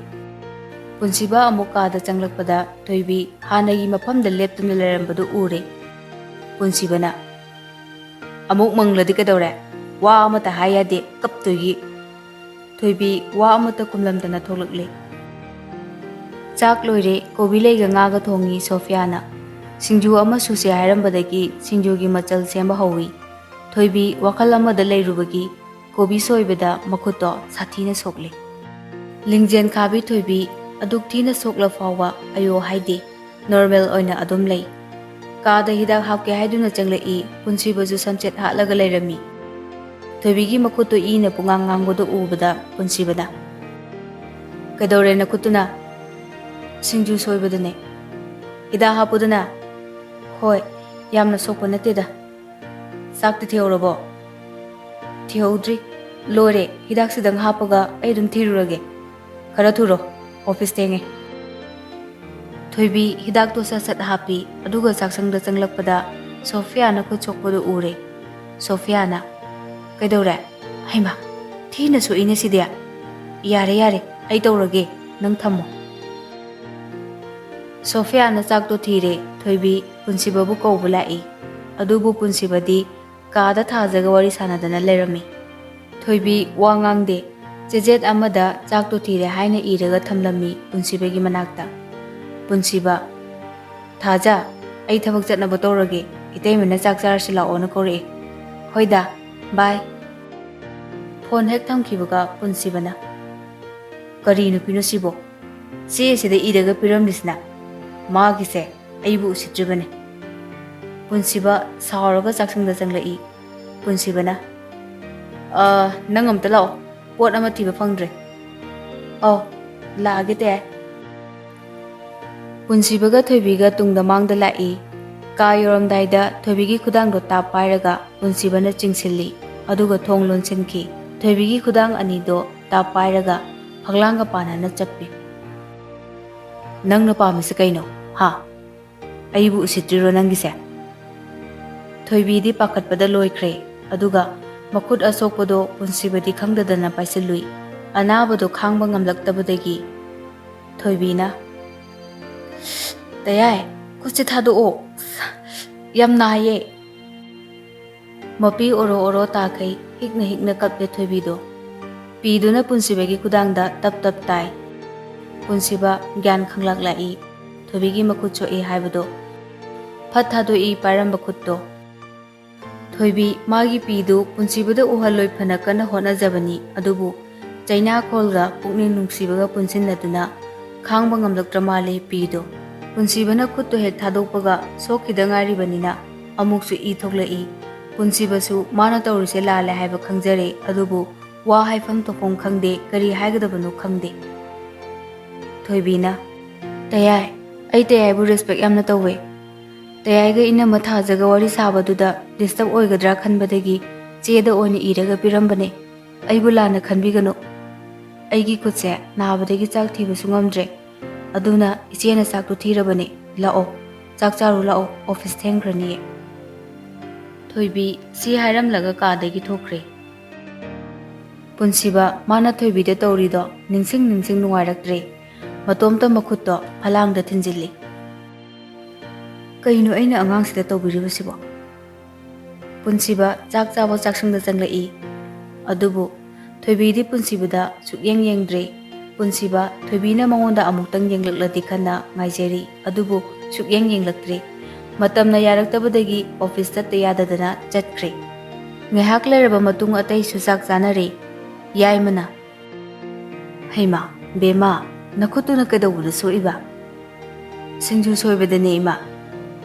ꯄꯨꯟꯁꯤꯕ ꯑꯃꯨꯛ ꯀꯥꯗ ꯆꯪꯂꯛꯄꯗ ꯊꯣꯏꯕꯤ ꯍꯥꯟꯅꯒꯤ ꯃꯐꯝꯗ ꯂꯦꯞꯇꯨꯅ ꯂꯩꯔꯝꯕꯗꯨ ꯎꯔꯦ꯫ ꯄꯨꯟꯁꯤꯕꯅ, "ꯑꯃꯨꯛ ꯃꯪꯂꯗꯤ ꯀꯩꯗꯧꯔꯦ? ꯋꯥ ꯑꯃꯇ ꯍꯥꯏ ꯌꯥꯗꯦ, ꯀꯞꯇꯣꯏꯒꯤ꯫" ꯊꯣꯏꯕꯤ ꯋꯥ ꯑꯃꯠꯇ ꯈꯨꯝꯂꯝꯗꯅ ꯊꯣꯛꯂꯛꯂꯦ꯫ ꯆꯥꯛ ꯂꯣꯏꯔꯦ, ꯀꯣꯕꯤ ꯂꯩꯒ ꯉꯥꯒ ꯊꯣꯡꯉꯤ ꯁꯣꯐꯤꯌꯥꯅ꯫ ꯁꯤꯡꯖꯨ ꯑꯃ ꯁꯨꯁꯦ ꯍꯥꯏꯔꯝꯕꯗꯒꯤ ꯁꯤꯡꯖꯨꯒꯤ ꯃꯆꯜ ꯁꯦꯝꯕ ꯍꯧꯏ꯫ ꯊꯣꯏꯕꯤ ꯋꯥꯈꯜ ꯑꯃꯗ ꯂꯩꯔꯨꯕꯒꯤ ꯀꯣꯕꯤ ꯁꯣꯏꯕꯗ ꯃꯈꯨꯠꯇꯣ ꯁꯥꯊꯤꯅ ꯁꯣꯛꯂꯦ꯫ ꯂꯤꯡꯖꯦꯜ ꯈꯥꯕꯤ ꯊꯣꯏꯕꯤ ꯑꯗꯨꯛ ꯊꯤꯅ ꯁꯣꯛꯂ ꯐꯥꯎꯕ ꯑꯌꯣ ꯍꯥꯏꯗꯦ, ꯅꯣꯔꯃꯦꯜ ꯑꯣꯏꯅ ꯑꯗꯨꯝ ꯂꯩ꯫ ꯀꯥꯗ ꯍꯤꯗꯥꯛ ꯍꯥꯞꯀꯦ ꯍꯥꯏꯗꯨꯅ ꯆꯪꯂꯛꯏ, ꯄꯨꯟꯁꯤꯕꯁꯨ ꯁꯝꯆꯦꯠ ꯍꯥꯠꯂꯒ ꯂꯩꯔꯝꯃꯤ꯫ ꯊꯣꯏꯕꯤꯒꯤ ꯃꯈꯨꯠꯇꯨ ꯏꯅ ꯄꯨꯡꯉꯥꯡ ꯉꯥꯡꯕꯗꯨ ꯎꯕꯗ ꯄꯨꯟꯁꯤꯕꯅ, "ꯀꯩꯗꯧꯔꯦ ꯅꯈꯨꯠꯇꯨꯅ?" "ꯁꯤꯡꯖꯨ ꯁꯣꯏꯕꯗꯨꯅꯦ꯫" "ꯍꯤꯗꯥꯛ ꯍꯥꯞꯄꯨꯗꯅ?" "ꯍꯣꯏ, ꯌꯥꯝꯅ ꯁꯣꯛꯄ ꯅꯠꯇꯦꯗ꯫" "ꯆꯥꯛꯇꯤ ꯊꯤꯍꯧꯔꯕꯣ?" "ꯊꯤꯍꯧꯗ꯭ꯔꯤ꯫ ꯂꯣꯏꯔꯦ, ꯍꯤꯗꯥꯛꯁꯤꯗꯪ ꯍꯥꯞꯄꯒ ꯑꯩ ꯑꯗꯨꯝ ꯊꯤꯔꯨꯔꯒꯦ꯫ ꯈꯔ ꯊꯨꯔꯣ, ꯑꯣꯐꯤꯁ ꯊꯦꯡꯉꯦ꯫" ꯊꯣꯏꯕꯤ ꯍꯤꯗꯥꯛꯇꯣ ꯁꯠ ꯁꯠ ꯍꯥꯞꯄꯤ, ꯑꯗꯨꯒ ꯆꯥꯛꯁꯪꯗ ꯆꯪꯂꯛꯄꯗ ꯁꯣꯐꯤꯌꯥꯅ ꯈꯨꯠ ꯁꯣꯛꯄꯗꯨ ꯎꯔꯦ꯫ ꯁꯣꯐꯤꯌꯥꯅ, "ꯀꯩꯗꯧꯔꯦ? ꯍꯩꯃꯥ, ꯊꯤꯅ ꯁꯣꯛꯏꯅꯦ ꯁꯤꯗꯤ꯫ ꯌꯥꯔꯦ, ꯌꯥꯔꯦ, ꯑꯩ ꯇꯧꯔꯒꯦ, ꯅꯪ ꯊꯝꯃꯣ꯫" ꯁꯣꯐꯤꯌꯥꯅ ꯆꯥꯛꯇꯣ ꯊꯤꯔꯦ, ꯊꯣꯏꯕꯤ ꯄꯨꯟꯁꯤꯕꯕꯨ ꯀꯧꯕ ꯂꯥꯛꯏ꯫ ꯑꯗꯨꯕꯨ ꯄꯨꯟꯁꯤꯕꯗꯤ ꯀꯥꯗ ꯊꯥꯖꯒ ꯋꯥꯔꯤ ꯁꯥꯟꯅꯗꯅ ꯂꯩꯔꯝꯃꯤ꯫ ꯊꯣꯏꯕꯤ ꯋꯥ ꯉꯥꯡꯗꯦ꯫ ꯆꯦꯖꯦꯠ ꯑꯃꯗ "ꯆꯥꯛꯇꯣ ꯊꯤꯔꯦ" ꯍꯥꯏꯅ ꯏꯔꯒ ꯊꯝꯂꯝꯃꯤ ꯄꯨꯟꯁꯤꯕꯒꯤ ꯃꯅꯥꯛꯇ꯫ ꯄꯨꯟꯁꯤꯕ, "ꯊꯥꯖ, ꯑꯩ ꯊꯕꯛ ꯆꯠꯅꯕ ꯇꯧꯔꯒꯦ꯫ ꯏꯇꯩꯃꯅ ꯆꯥꯛ ꯆꯥꯔꯁꯤ ꯂꯥꯛꯑꯣꯅ ꯀꯧꯔꯛꯑꯦ꯫ ꯍꯣꯏꯗ, ꯕꯥꯏ꯫" ꯐꯣꯟ ꯍꯦꯛ ꯊꯝꯈꯤꯕꯒ ꯄꯨꯟꯁꯤꯕꯅ, "ꯀꯔꯤ ꯅꯨꯄꯤꯅꯣ ꯁꯤꯕꯣ? ꯆꯦ ꯑꯁꯤꯗ ꯏꯔꯒ ꯄꯤꯔꯝꯂꯤꯁꯤꯅ? ꯃꯥꯒꯤꯁꯦ ꯑꯩꯕꯨ ꯎꯁꯤꯠꯇ꯭ꯔꯤꯕꯅꯤ꯫" ꯄꯨꯟꯁꯤꯕ ꯁꯥꯎꯔꯒ ꯆꯥꯛꯁꯪꯗ ꯆꯪꯂꯛꯏ꯫ ꯄꯨꯟꯁꯤꯕꯅ, "ꯑ, ꯅꯪ ꯑꯝꯇ ꯂꯥꯛꯑꯣ, ꯄꯣꯠ ꯑꯃ ꯊꯤꯕ ꯐꯪꯗ꯭ꯔꯦ꯫" "ꯑꯧ, ꯂꯥꯛꯑꯒꯦ ꯇꯌꯥꯏ꯫" ꯄꯨꯟꯁꯤꯕꯒ ꯊꯣꯏꯕꯤꯒ ꯇꯨꯡꯗ ꯃꯥꯡꯗ ꯂꯥꯛꯏ꯫ ꯀꯥ ꯌꯧꯔꯝꯗꯥꯏꯗ ꯊꯣꯏꯕꯤꯒꯤ ꯈꯨꯗꯥꯡꯗꯣ ꯇꯥꯞ ꯄꯥꯏꯔꯒ ꯄꯨꯟꯁꯤꯕꯅ ꯆꯤꯡꯁꯤꯜꯂꯤ, ꯑꯗꯨꯒ ꯊꯣꯡ ꯂꯣꯟꯁꯤꯟꯈꯤ꯫ ꯊꯣꯏꯕꯤꯒꯤ ꯈꯨꯗꯥꯡ ꯑꯅꯤꯗꯣ ꯇꯥꯞ ꯄꯥꯏꯔꯒ ꯐꯛꯂꯥꯡꯒ ꯄꯥꯟꯅꯅ ꯆꯞꯄꯤ꯫ "ꯅꯪꯅ ꯄꯥꯝꯃꯤꯁꯦ ꯀꯩꯅꯣ, ꯍꯥ? ꯑꯩꯕꯨ ꯎꯁꯤꯠꯇ꯭ꯔꯤꯔꯣ ꯅꯪꯒꯤꯁꯦ?" ꯊꯣꯏꯕꯤꯗꯤ ꯄꯥꯈꯠꯄꯗ ꯂꯣꯏꯈ꯭ꯔꯦ, ꯑꯗꯨꯒ ꯃꯈꯨꯠ ꯑꯁꯣꯛꯄꯗꯣ ꯄꯨꯟꯁꯤꯕꯗꯤ ꯈꯪꯗꯗꯅ ꯄꯥꯏꯁꯤꯜꯂꯨꯏ꯫ ꯑꯅꯥꯕꯗꯣ ꯈꯥꯡꯕ ꯉꯝꯂꯛꯇꯕꯗꯒꯤ ꯊꯣꯏꯕꯤꯅ, "ꯇꯌꯥꯏ, ꯈꯨꯠꯁꯦ ꯊꯥꯗꯣꯛꯑꯣ, ꯌꯥꯝ ꯅꯥꯏꯌꯦ꯫" ꯃꯄꯤ ꯑꯣꯔꯣ ꯑꯣꯔꯣ ꯇꯥꯈꯩ ꯍꯤꯛꯅ ꯍꯤꯛꯅ ꯀꯞꯂꯦ ꯊꯣꯏꯕꯤꯗꯣ꯫ ꯄꯤꯗꯨꯅ ꯄꯨꯟꯁꯤꯕꯒꯤ ꯈꯨꯗꯥꯡꯗ ꯇꯞ ꯇꯞ ꯇꯥꯏ꯫ ꯄꯨꯟꯁꯤꯕ ꯒ꯭ꯌꯥꯟ ꯈꯪꯂꯛꯂꯛꯏ꯫ ꯊꯣꯏꯕꯤꯒꯤ ꯃꯈꯨꯠ ꯁꯣꯛꯏ ꯍꯥꯏꯕꯗꯣ꯫ ꯐꯠ ꯊꯥꯗꯣꯛꯏ ꯄꯥꯏꯔꯝꯕ ꯈꯨꯠꯇꯣ꯫ ꯊꯣꯏꯕꯤ ꯃꯥꯒꯤ ꯄꯤꯗꯨ ꯄꯨꯟꯁꯤꯕꯗ ꯎꯍꯜꯂꯣꯏ ꯐꯅ ꯀꯟꯅ ꯍꯣꯠꯅꯖꯕꯅꯤ, ꯑꯗꯨꯕꯨ ꯆꯩꯅꯥꯈꯣꯜꯒ ꯄꯨꯛꯅꯤꯡ ꯅꯨꯡꯁꯤꯕꯒ ꯄꯨꯟꯁꯤꯟꯅꯗꯨꯅ ꯈꯥꯡꯕ ꯉꯝꯂꯛꯇ꯭ꯔ ꯃꯥꯜꯂꯦ ꯄꯤꯗꯣ꯫ ꯄꯨꯟꯁꯤꯕꯅ ꯈꯨꯠꯇꯨ ꯍꯦꯛ ꯊꯥꯗꯣꯛꯄꯒ ꯁꯣꯛꯈꯤꯗ ꯉꯥꯏꯔꯤꯕꯅꯤꯅ ꯑꯃꯨꯛꯁꯨ ꯏ ꯊꯣꯛꯂꯛꯏ꯫ ꯄꯨꯟꯁꯤꯕꯁꯨ ꯃꯥꯅ ꯇꯧꯔꯤꯁꯦ ꯂꯥꯜꯂꯦ ꯍꯥꯏꯕ ꯈꯪꯖꯔꯦ, ꯑꯗꯨꯕꯨ ꯋꯥ ꯍꯥꯏꯐꯝ ꯊꯣꯛꯐꯝ ꯈꯪꯗꯦ, ꯀꯔꯤ ꯍꯥꯏꯒꯗꯕꯅꯣ ꯈꯪꯗꯦ꯫ ꯊꯣꯏꯕꯤꯅ, "ꯇꯌꯥꯏ, ꯑꯩ ꯇꯌꯥꯏꯕꯨ respect ꯌꯥꯝꯅ ꯇꯧꯋꯦ꯫ ꯇꯌꯥꯏꯒ ꯏꯅꯝꯃ ꯊꯥꯖꯒ ꯋꯥꯔꯤ ꯁꯥꯕꯗꯨꯗ disturb ꯑꯣꯏꯒꯗ꯭ꯔꯥ ꯈꯟꯕꯗꯒꯤ ꯆꯦꯗ ꯑꯣꯏꯅ ꯏꯔꯒ ꯄꯤꯔꯝꯕꯅꯦ꯫ ꯑꯩꯕꯨ ꯂꯥꯟꯅ ꯈꯟꯕꯤꯒꯅꯨ꯫ ꯑꯩꯒꯤ ꯈꯨꯠꯁꯦ ꯅꯥꯕꯗꯒꯤ ꯆꯥꯛ ꯊꯤꯕꯁꯨ ꯉꯝꯗ꯭ꯔꯦ꯫ ꯑꯗꯨꯅ ꯏꯆꯦꯅ ꯆꯥꯛꯇꯨ ꯊꯤꯔꯕꯅꯦ꯫ ꯂꯥꯛꯑꯣ, ꯆꯥꯛ ꯆꯥꯔꯨ ꯂꯥꯛꯑꯣ, office ꯊꯦꯡꯈ꯭ꯔꯅꯤꯌꯦ꯫" ꯊꯣꯏꯕꯤ ꯁꯤ ꯍꯥꯏꯔꯝꯂꯒ ꯀꯥꯗꯒꯤ ꯊꯣꯛꯈ꯭ꯔꯦ꯫ ꯄꯨꯟꯁꯤꯕ ꯃꯥꯅ ꯊꯣꯏꯕꯤꯗ ꯇꯧꯔꯤꯗꯣ ꯅꯤꯡꯁꯤꯡ ꯅꯤꯡꯁꯤꯡ ꯅꯨꯡꯉꯥꯏꯔꯛꯇ꯭ꯔꯦ꯫ ꯃꯇꯣꯝꯇ ꯃꯈꯨꯠꯇꯣ ꯐꯂꯥꯡꯗ ꯊꯤꯟꯖꯤꯜꯂꯤ꯫ "ꯀꯩꯅꯣ ꯑꯩꯅ ꯑꯉꯥꯡꯁꯤꯗ ꯇꯧꯕꯤꯔꯤꯕꯁꯤꯕꯣ? ꯄꯨꯟꯁꯤꯕ ꯆꯥꯛ ꯆꯥꯕ ꯆꯥꯛꯁꯪꯗ ꯆꯪꯂꯛꯏ꯫ ꯑꯗꯨꯕꯨ ꯊꯣꯏꯕꯤꯗꯤ ꯄꯨꯟꯁꯤꯕꯗ ꯁꯨꯛꯌꯦꯡ ꯌꯦꯡꯗ꯭ꯔꯦ꯫ ꯄꯨꯟꯁꯤꯕ ꯊꯣꯏꯕꯤꯅ ꯃꯉꯣꯟꯗ ꯑꯃꯨꯛꯇꯪ ꯌꯦꯡꯂꯛꯂꯗꯤ ꯈꯟꯅ ꯉꯥꯏꯖꯔꯤ꯫ ꯑꯗꯨꯕꯨ ꯁꯨꯛꯌꯦꯡ ꯌꯦꯡꯂꯛꯇ꯭ꯔꯦ꯫ ꯃꯇꯝꯅ ꯌꯥꯔꯛꯇꯕꯗꯒꯤ ꯑꯣꯐꯤꯁ ꯆꯠꯇ ꯌꯥꯗꯗꯅ ꯆꯠꯈ꯭ꯔꯦ꯫ ꯉꯥꯏꯍꯥꯛ ꯂꯩꯔꯕ ꯃꯇꯨꯡ ꯑꯇꯩꯁꯨ ꯆꯥꯛ ꯆꯥꯅꯔꯦ꯫ ꯌꯥꯏꯃꯅ, "ꯍꯩꯃꯥ, ꯕꯦꯝꯃ, ꯅꯈꯨꯠꯇꯨꯅ ꯀꯩꯗꯧꯕꯗ ꯁꯣꯛꯏꯕ?" "ꯁꯤꯡꯖꯨ ꯁꯣꯏꯕꯗꯅꯦ, ꯏꯃꯥ꯫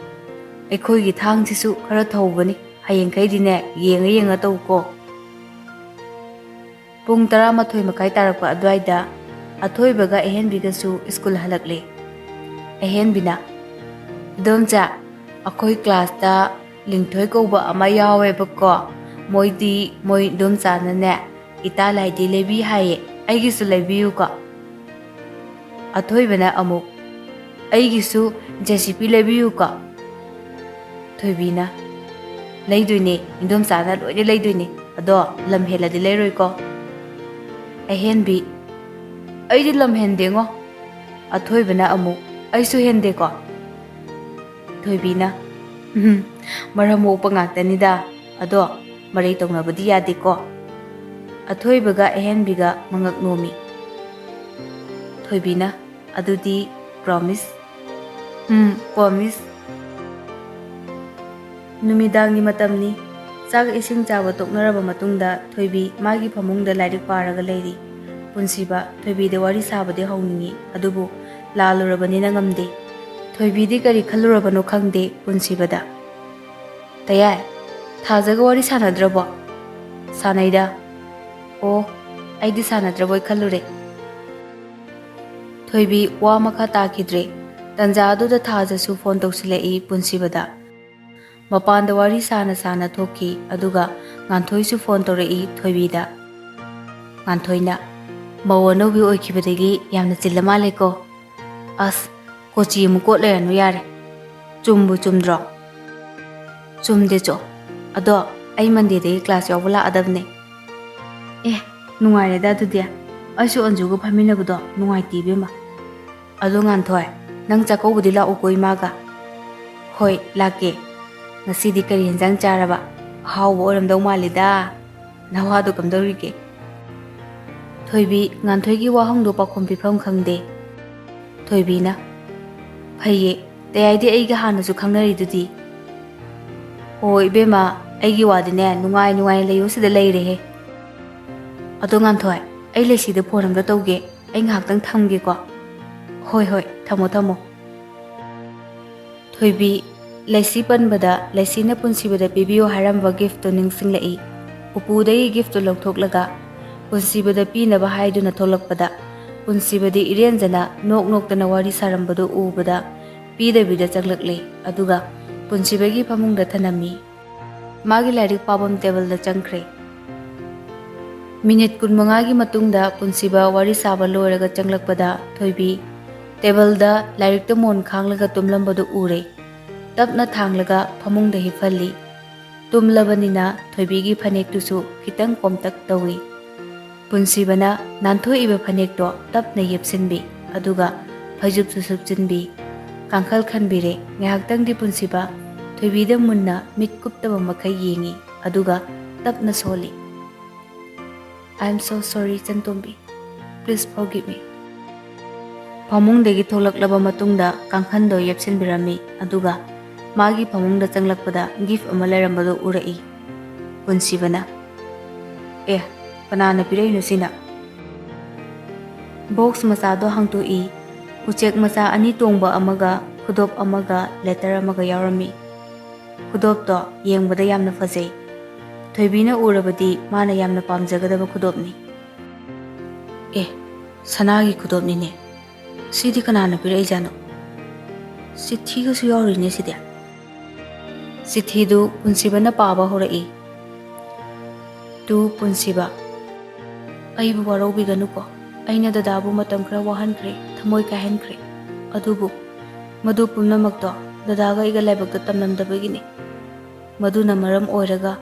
ꯑꯩꯈꯣꯏꯒꯤ ꯊꯥꯡꯁꯤꯁꯨ ꯈꯔ ꯊꯧꯕꯅꯤ, ꯍꯌꯦꯡꯈꯩꯗꯤꯅꯦ, ꯌꯦꯡꯉ ꯌꯦꯡꯉ ꯇꯧꯀꯣ꯫" ꯄꯨꯡ ꯇꯔꯥꯃꯥꯊꯣꯏ ꯃꯈꯥꯏ ꯇꯥꯔꯛꯄ ꯑꯗꯨꯋꯥꯏꯗ ꯑꯊꯣꯏꯕꯒ ꯑꯍꯦꯟꯕꯤꯒꯁꯨ ꯁ꯭ꯀꯨꯜ ꯍꯜꯂꯛꯂꯦ꯫ ꯑꯍꯦꯟꯕꯤꯅ, "ꯏꯗꯣꯝꯆꯥ, ꯑꯩꯈꯣꯏ ꯀ꯭ꯂꯥꯁꯇ ꯂꯤꯡꯊꯣꯏ ꯀꯧꯕ ꯑꯃ ꯌꯥꯎꯋꯦꯕꯀꯣ꯫ ꯃꯣꯏꯗꯤ ꯃꯣꯏ ꯏꯗꯣꯝꯆꯥꯅꯅꯦ, ꯏꯇꯥ ꯂꯥꯏꯗꯤ ꯂꯩꯕꯤ ꯍꯥꯏꯌꯦ, ꯑꯩꯒꯤꯁꯨ ꯂꯩꯕꯤꯌꯨꯀꯣ꯫" ꯑꯊꯣꯏꯕꯅ ꯑꯃꯨꯛ, "ꯑꯩꯒꯤꯁꯨ ꯖꯦ ꯁꯤ ꯄꯤ ꯂꯩꯕꯤꯌꯨꯀꯣ꯫" ꯊꯣꯏꯕꯤꯅ, "ꯂꯩꯗꯣꯏꯅꯦ, ꯏꯟꯗꯣꯝꯆꯥꯅ ꯂꯣꯏꯅ ꯂꯩꯗꯣꯏꯅꯦ꯫ ꯑꯗꯣ ꯂꯝ ꯍꯦꯜꯂꯗꯤ ꯂꯩꯔꯣꯏꯀꯣ꯫" ꯑꯍꯦꯟꯕꯤ, "ꯑꯩꯗꯤ ꯂꯝ ꯍꯦꯟꯗꯦꯉꯣ꯫" ꯑꯊꯣꯏꯕꯅ ꯑꯃꯨꯛ, "ꯑꯩꯁꯨ ꯍꯦꯟꯗꯦꯀꯣ꯫" ꯊꯣꯏꯕꯤꯅ, "ꯎꯝ, ꯃꯔꯝ ꯃꯣꯛꯄ ꯉꯥꯛꯇꯅꯤꯗ꯫ ꯑꯗꯣ ꯃꯔꯩ ꯇꯧꯅꯕꯗꯤ ꯌꯥꯗꯦꯀꯣ꯫" ꯑꯊꯣꯏꯕꯒ ꯑꯍꯦꯟꯕꯤꯒ ꯃꯉꯛ ꯅꯣꯝꯃꯤ꯫ ꯊꯣꯏꯕꯤꯅ, "ꯑꯗꯨꯗꯤ ꯄ꯭ꯔꯣꯃꯤꯁ?" "ꯎꯝ, ꯄ꯭ꯔꯣꯃꯤꯁ꯫" ꯅꯨꯃꯤꯗꯥꯡꯒꯤ ꯃꯇꯝꯅꯤ꯫ ꯆꯥꯛ ꯏꯁꯤꯡ ꯆꯥꯕ ꯇꯣꯛꯅꯔꯕ ꯃꯇꯨꯡꯗ ꯊꯣꯏꯕꯤ ꯃꯥꯒꯤ ꯐꯃꯨꯡꯗ ꯂꯥꯏꯔꯤꯛ ꯄꯥꯔꯒ ꯂꯩꯔꯤ꯫ ꯄꯨꯟꯁꯤꯕ ꯊꯣꯏꯕꯤꯗ ꯋꯥꯔꯤ ꯁꯥꯕꯗꯤ ꯍꯧꯅꯤꯡꯏ, ꯑꯗꯨꯕꯨ ꯂꯥꯜꯂꯨꯔꯕꯅꯤꯅ ꯉꯝꯗꯦ꯫ ꯊꯣꯏꯕꯤꯗꯤ ꯀꯔꯤ ꯈꯜꯂꯨꯔꯕꯅꯣ ꯈꯪꯗꯦ ꯄꯨꯟꯁꯤꯕꯗ꯫ "ꯇꯌꯥꯏ, ꯊꯥꯖꯒ ꯋꯥꯔꯤ ꯁꯥꯟꯅꯗ꯭ꯔꯕꯣ?" "ꯁꯥꯟꯅꯩꯗ꯫" "ꯑꯣ, ꯑꯩꯗꯤ ꯁꯥꯟꯅꯗ꯭ꯔꯕꯣꯏ ꯈꯜꯂꯨꯔꯦ꯫" ꯊꯣꯏꯕꯤ ꯋꯥ ꯃꯈꯥ ꯇꯥꯈꯤꯗ꯭ꯔꯦ꯫ ꯇꯟꯖꯥ ꯑꯗꯨꯗ ꯊꯥꯖꯁꯨ ꯐꯣꯟ ꯇꯧꯁꯤꯜꯂꯛꯏ ꯄꯨꯟꯁꯤꯕꯗ꯫ ꯃꯄꯥꯟꯗ ꯋꯥꯔꯤ ꯁꯥꯅ ꯁꯥꯅ ꯊꯣꯛꯈꯤ, ꯑꯗꯨꯒ ꯉꯥꯟꯊꯣꯏꯁꯨ ꯐꯣꯟ ꯇꯧꯔꯛꯏ ꯊꯣꯏꯕꯤꯗ꯫ ꯉꯥꯟꯊꯣꯏꯅ, "ꯃꯧ ꯑꯅꯧꯕꯤ ꯑꯣꯏꯈꯤꯕꯗꯒꯤ ꯌꯥꯝꯅ ꯆꯤꯜꯂ ꯃꯥꯜꯂꯦꯀꯣ꯫ ꯑꯁ, ꯀꯣꯆꯤ ꯑꯃꯨꯛ ꯀꯣꯠ ꯂꯩꯔꯅꯨ ꯌꯥꯔꯦ꯫ ꯆꯨꯝꯕꯨ ꯆꯨꯝꯗ꯭ꯔꯣ?" "ꯆꯨꯝꯗꯦ ꯆꯣ꯫ ꯑꯗꯣ ꯑꯩ ꯃꯟꯗꯦꯗꯒꯤ ꯀ꯭ꯂꯥꯁ ꯌꯥꯎꯕ ꯂꯥꯛꯑꯗꯕꯅꯦ꯫" "ꯑꯦ, ꯅꯨꯡꯉꯥꯏꯔꯦꯗ ꯑꯗꯨꯗꯤ꯫ ꯑꯩꯁꯨ ꯑꯟꯖꯨꯒ ꯐꯝꯃꯤꯟꯅꯕꯗꯣ ꯅꯨꯡꯉꯥꯏꯇꯦ ꯏꯕꯦꯝꯃ꯫ ꯑꯗꯣ ꯉꯥꯟꯊꯣꯏ, ꯅꯪ ꯆꯥꯛꯀꯧꯕꯗꯤ ꯂꯥꯛꯎꯀꯣ ꯏꯃꯥꯒ꯫" "ꯍꯣꯏ, ꯂꯥꯛꯀꯦ꯫ ꯉꯁꯤꯗꯤ ꯀꯔꯤ ꯍꯦꯟꯖꯥꯡ ꯆꯥꯔꯕ?" ꯑꯍꯥꯎꯕ ꯑꯣꯏꯔꯝꯗꯧ ꯃꯥꯜꯂꯤꯗ꯫ ꯅꯋꯥꯗꯣ ꯀꯝꯗꯧꯔꯤꯒꯦ? ꯊꯣꯏꯕꯤ, ꯉꯥꯟꯊꯣꯏꯒꯤ ꯋꯥꯍꯪꯗꯣ ꯄꯥꯎꯈꯨꯝ ꯄꯤꯐꯝ ꯈꯪꯗꯦ꯫ ꯊꯣꯏꯕꯤꯅ, "ꯐꯩꯌꯦ, ꯇꯌꯥꯏꯗꯤ ꯑꯩꯒ ꯍꯥꯟꯅꯁꯨ ꯈꯪꯅꯔꯤꯗꯨꯗꯤ?" "ꯍꯣ ꯏꯕꯦꯝꯃ, ꯑꯩꯒꯤ ꯋꯥꯗꯤꯅꯦ, ꯅꯨꯡꯉꯥꯏ ꯅꯨꯡꯉꯥꯏꯅ ꯂꯩꯌꯨ ꯁꯤꯗ ꯂꯩꯔꯦꯍꯦ꯫ ꯑꯗꯣ ꯉꯥꯟꯊꯣꯏ, ꯑꯩ ꯂꯩꯁꯤꯗ ꯐꯣꯟ ꯑꯝꯇ ꯇꯧꯒꯦ, ꯑꯩ ꯉꯥꯏꯍꯥꯛꯇꯪ ꯊꯝꯒꯦꯀꯣ꯫" "ꯍꯣꯏ ꯍꯣꯏ, ꯊꯝꯃꯣ ꯊꯝꯃꯣ꯫" ꯊꯣꯏꯕꯤ, ꯂꯩꯁꯤ ꯄꯟꯕꯗ ꯂꯩꯁꯤꯅ ꯄꯨꯟꯁꯤꯕꯗ ꯄꯤꯕꯤꯌꯨ ꯍꯥꯏꯔꯝꯕ ꯒꯤꯐꯇꯨ ꯅꯤꯡꯁꯤꯡꯂꯛꯏ꯫ ꯎꯄꯨꯗꯒꯤ ꯒꯤꯐꯇꯨ ꯂꯧꯊꯣꯛꯂꯒ ꯄꯨꯟꯁꯤꯕꯗ ꯄꯤꯅꯕ ꯍꯥꯏꯗꯨꯅ ꯊꯣꯛꯂꯛꯄꯗ, ꯄꯨꯟꯁꯤꯕꯗꯤ ꯏꯔꯦꯟꯖꯅ ꯅꯣꯛ ꯅꯣꯛꯇꯅ ꯋꯥꯔꯤ ꯁꯥꯔꯝꯕꯗꯨ ꯎꯕꯗ ꯄꯤꯗꯕꯤꯗ ꯆꯪꯂꯛꯂꯦ꯫ ꯑꯗꯨꯒ ꯄꯨꯟꯁꯤꯕꯒꯤ ꯐꯃꯨꯡꯗ ꯊꯅꯝꯃꯤ꯫ ꯃꯥꯒꯤ ꯂꯥꯏꯔꯤꯛ ꯄꯥꯐꯝ ꯇꯦꯕꯜꯗ ꯆꯪꯈ꯭ꯔꯦ꯫ ꯃꯤꯅꯤꯠ ꯀꯨꯟꯃꯉꯥꯒꯤ ꯃꯇꯨꯡꯗ ꯄꯨꯟꯁꯤꯕ ꯋꯥꯔꯤ ꯁꯥꯕ ꯂꯣꯏꯔꯒ ꯆꯪꯂꯛꯄꯗ ꯊꯣꯏꯕꯤ ꯇꯦꯕꯜꯗ ꯂꯥꯏꯔꯤꯛꯇ ꯃꯣꯟ ꯈꯥꯡꯂꯒ ꯇꯨꯝꯂꯝꯕꯗꯨ ꯎꯔꯦ꯫ ꯇꯞꯅ ꯊꯥꯡꯂꯒ ꯐꯃꯨꯡꯗ ꯍꯤꯞꯍꯜꯂꯤ꯫ ꯇꯨꯝꯂꯕꯅꯤꯅ ꯊꯣꯏꯕꯤꯒꯤ ꯐꯅꯦꯛꯇꯨꯁꯨ ꯈꯤꯇꯪ ꯀꯣꯝꯇꯛ ꯇꯧꯏ꯫ ꯄꯨꯟꯁꯤꯕꯅ ꯅꯥꯟꯊꯣꯛꯏꯕ ꯐꯅꯦꯛꯇꯣ ꯇꯞꯅ ꯌꯦꯞꯁꯤꯟꯕꯤ, ꯑꯗꯨꯒ ꯐꯩꯖꯨꯞꯁꯨ ꯁꯨꯞꯆꯤꯟꯕꯤ꯫ ꯀꯥꯡꯈꯜ ꯈꯟꯕꯤꯔꯦ꯫ ꯉꯥꯏꯍꯥꯛꯇꯪꯗꯤ ꯄꯨꯟꯁꯤꯕ ꯊꯣꯏꯕꯤꯗ ꯃꯨꯟꯅ ꯃꯤꯠ ꯀꯨꯞꯇꯕ ꯃꯈꯩ ꯌꯦꯡꯏ, ꯑꯗꯨꯒ ꯇꯞꯅ ꯁꯣꯜꯂꯤ꯫ "I am so sorry, ꯆꯟꯇꯣꯝꯕꯤ꯫ Please forgive me." ꯐꯃꯨꯡꯗꯒꯤ ꯊꯣꯛꯂꯛꯂꯕ ꯃꯇꯨꯡꯗ ꯀꯥꯡꯈꯟꯗꯣ ꯌꯦꯞꯁꯤꯟꯕꯤꯔꯝꯃꯤ, ꯑꯗꯨꯒ ꯃꯥꯒꯤ ꯐꯃꯨꯡꯗ ꯆꯪꯂꯛꯄꯗ ꯒꯤꯐ ꯑꯃ ꯂꯩꯔꯝꯕꯗꯨ ꯎꯔꯛꯏ꯫ ꯄꯨꯟꯁꯤꯕꯅ, "ꯑꯦ, ꯀꯅꯥꯅ ꯄꯤꯔꯛꯏꯅꯣ ꯁꯤꯅ?" ꯕꯣꯛꯁ ꯃꯆꯥꯗꯣ ꯍꯥꯡꯇꯣꯛꯏ꯫ ꯎꯆꯦꯛ ꯃꯆꯥ ꯑꯅꯤ ꯇꯣꯡꯕ ꯑꯃꯒ, ꯈꯨꯗꯣꯞ ꯑꯃꯒ, ꯂꯦꯇꯔ ꯑꯃꯒ ꯌꯥꯎꯔꯝꯃꯤ꯫ ꯈꯨꯗꯣꯞꯇꯣ ꯌꯦꯡꯕꯗ ꯌꯥꯝꯅ ꯐꯖꯩ꯫ ꯊꯣꯏꯕꯤꯅ ꯎꯔꯕꯗꯤ ꯃꯥꯅ ꯌꯥꯝꯅ ꯄꯥꯝꯖꯒꯗꯕ ꯈꯨꯗꯣꯞꯅꯤ꯫ "ꯑꯦ, ꯁꯅꯥꯒꯤ ꯈꯨꯗꯣꯞꯅꯤꯅꯦ꯫ ꯁꯤꯗꯤ ꯀꯅꯥꯅ ꯄꯤꯔꯛꯏꯖꯥꯠꯅꯣ? ꯆꯤꯊꯤꯒꯁꯨ ꯌꯥꯎꯔꯤꯅꯦ ꯁꯤꯗꯤ꯫" ꯆꯤꯊꯤꯗꯨ ꯄꯨꯟꯁꯤꯕꯅ ꯄꯥꯕ ꯍꯧꯔꯛꯏ꯫ "To ꯄꯨꯟꯁꯤꯕ, ꯑꯩꯕꯨ ꯋꯥꯔꯧꯕꯤꯒꯅꯨꯀꯣ꯫ ꯑꯩꯅ ꯗꯗꯥꯕꯨ ꯃꯇꯝ ꯈꯔ ꯋꯥꯍꯟꯈ꯭ꯔꯦ, ꯊꯃꯣꯏ ꯀꯥꯏꯍꯟꯈ꯭ꯔꯦ꯫ ꯑꯗꯨꯕꯨ ꯃꯗꯨ ꯄꯨꯝꯅꯃꯛꯇꯣ ꯗꯗꯥꯒ ꯑꯩꯒ ꯂꯥꯏꯕꯛꯇ ꯇꯝꯂꯝꯗꯕꯒꯤꯅꯤ꯫ ꯃꯗꯨꯅ ꯃꯔꯝ ꯑꯣꯏꯔꯒ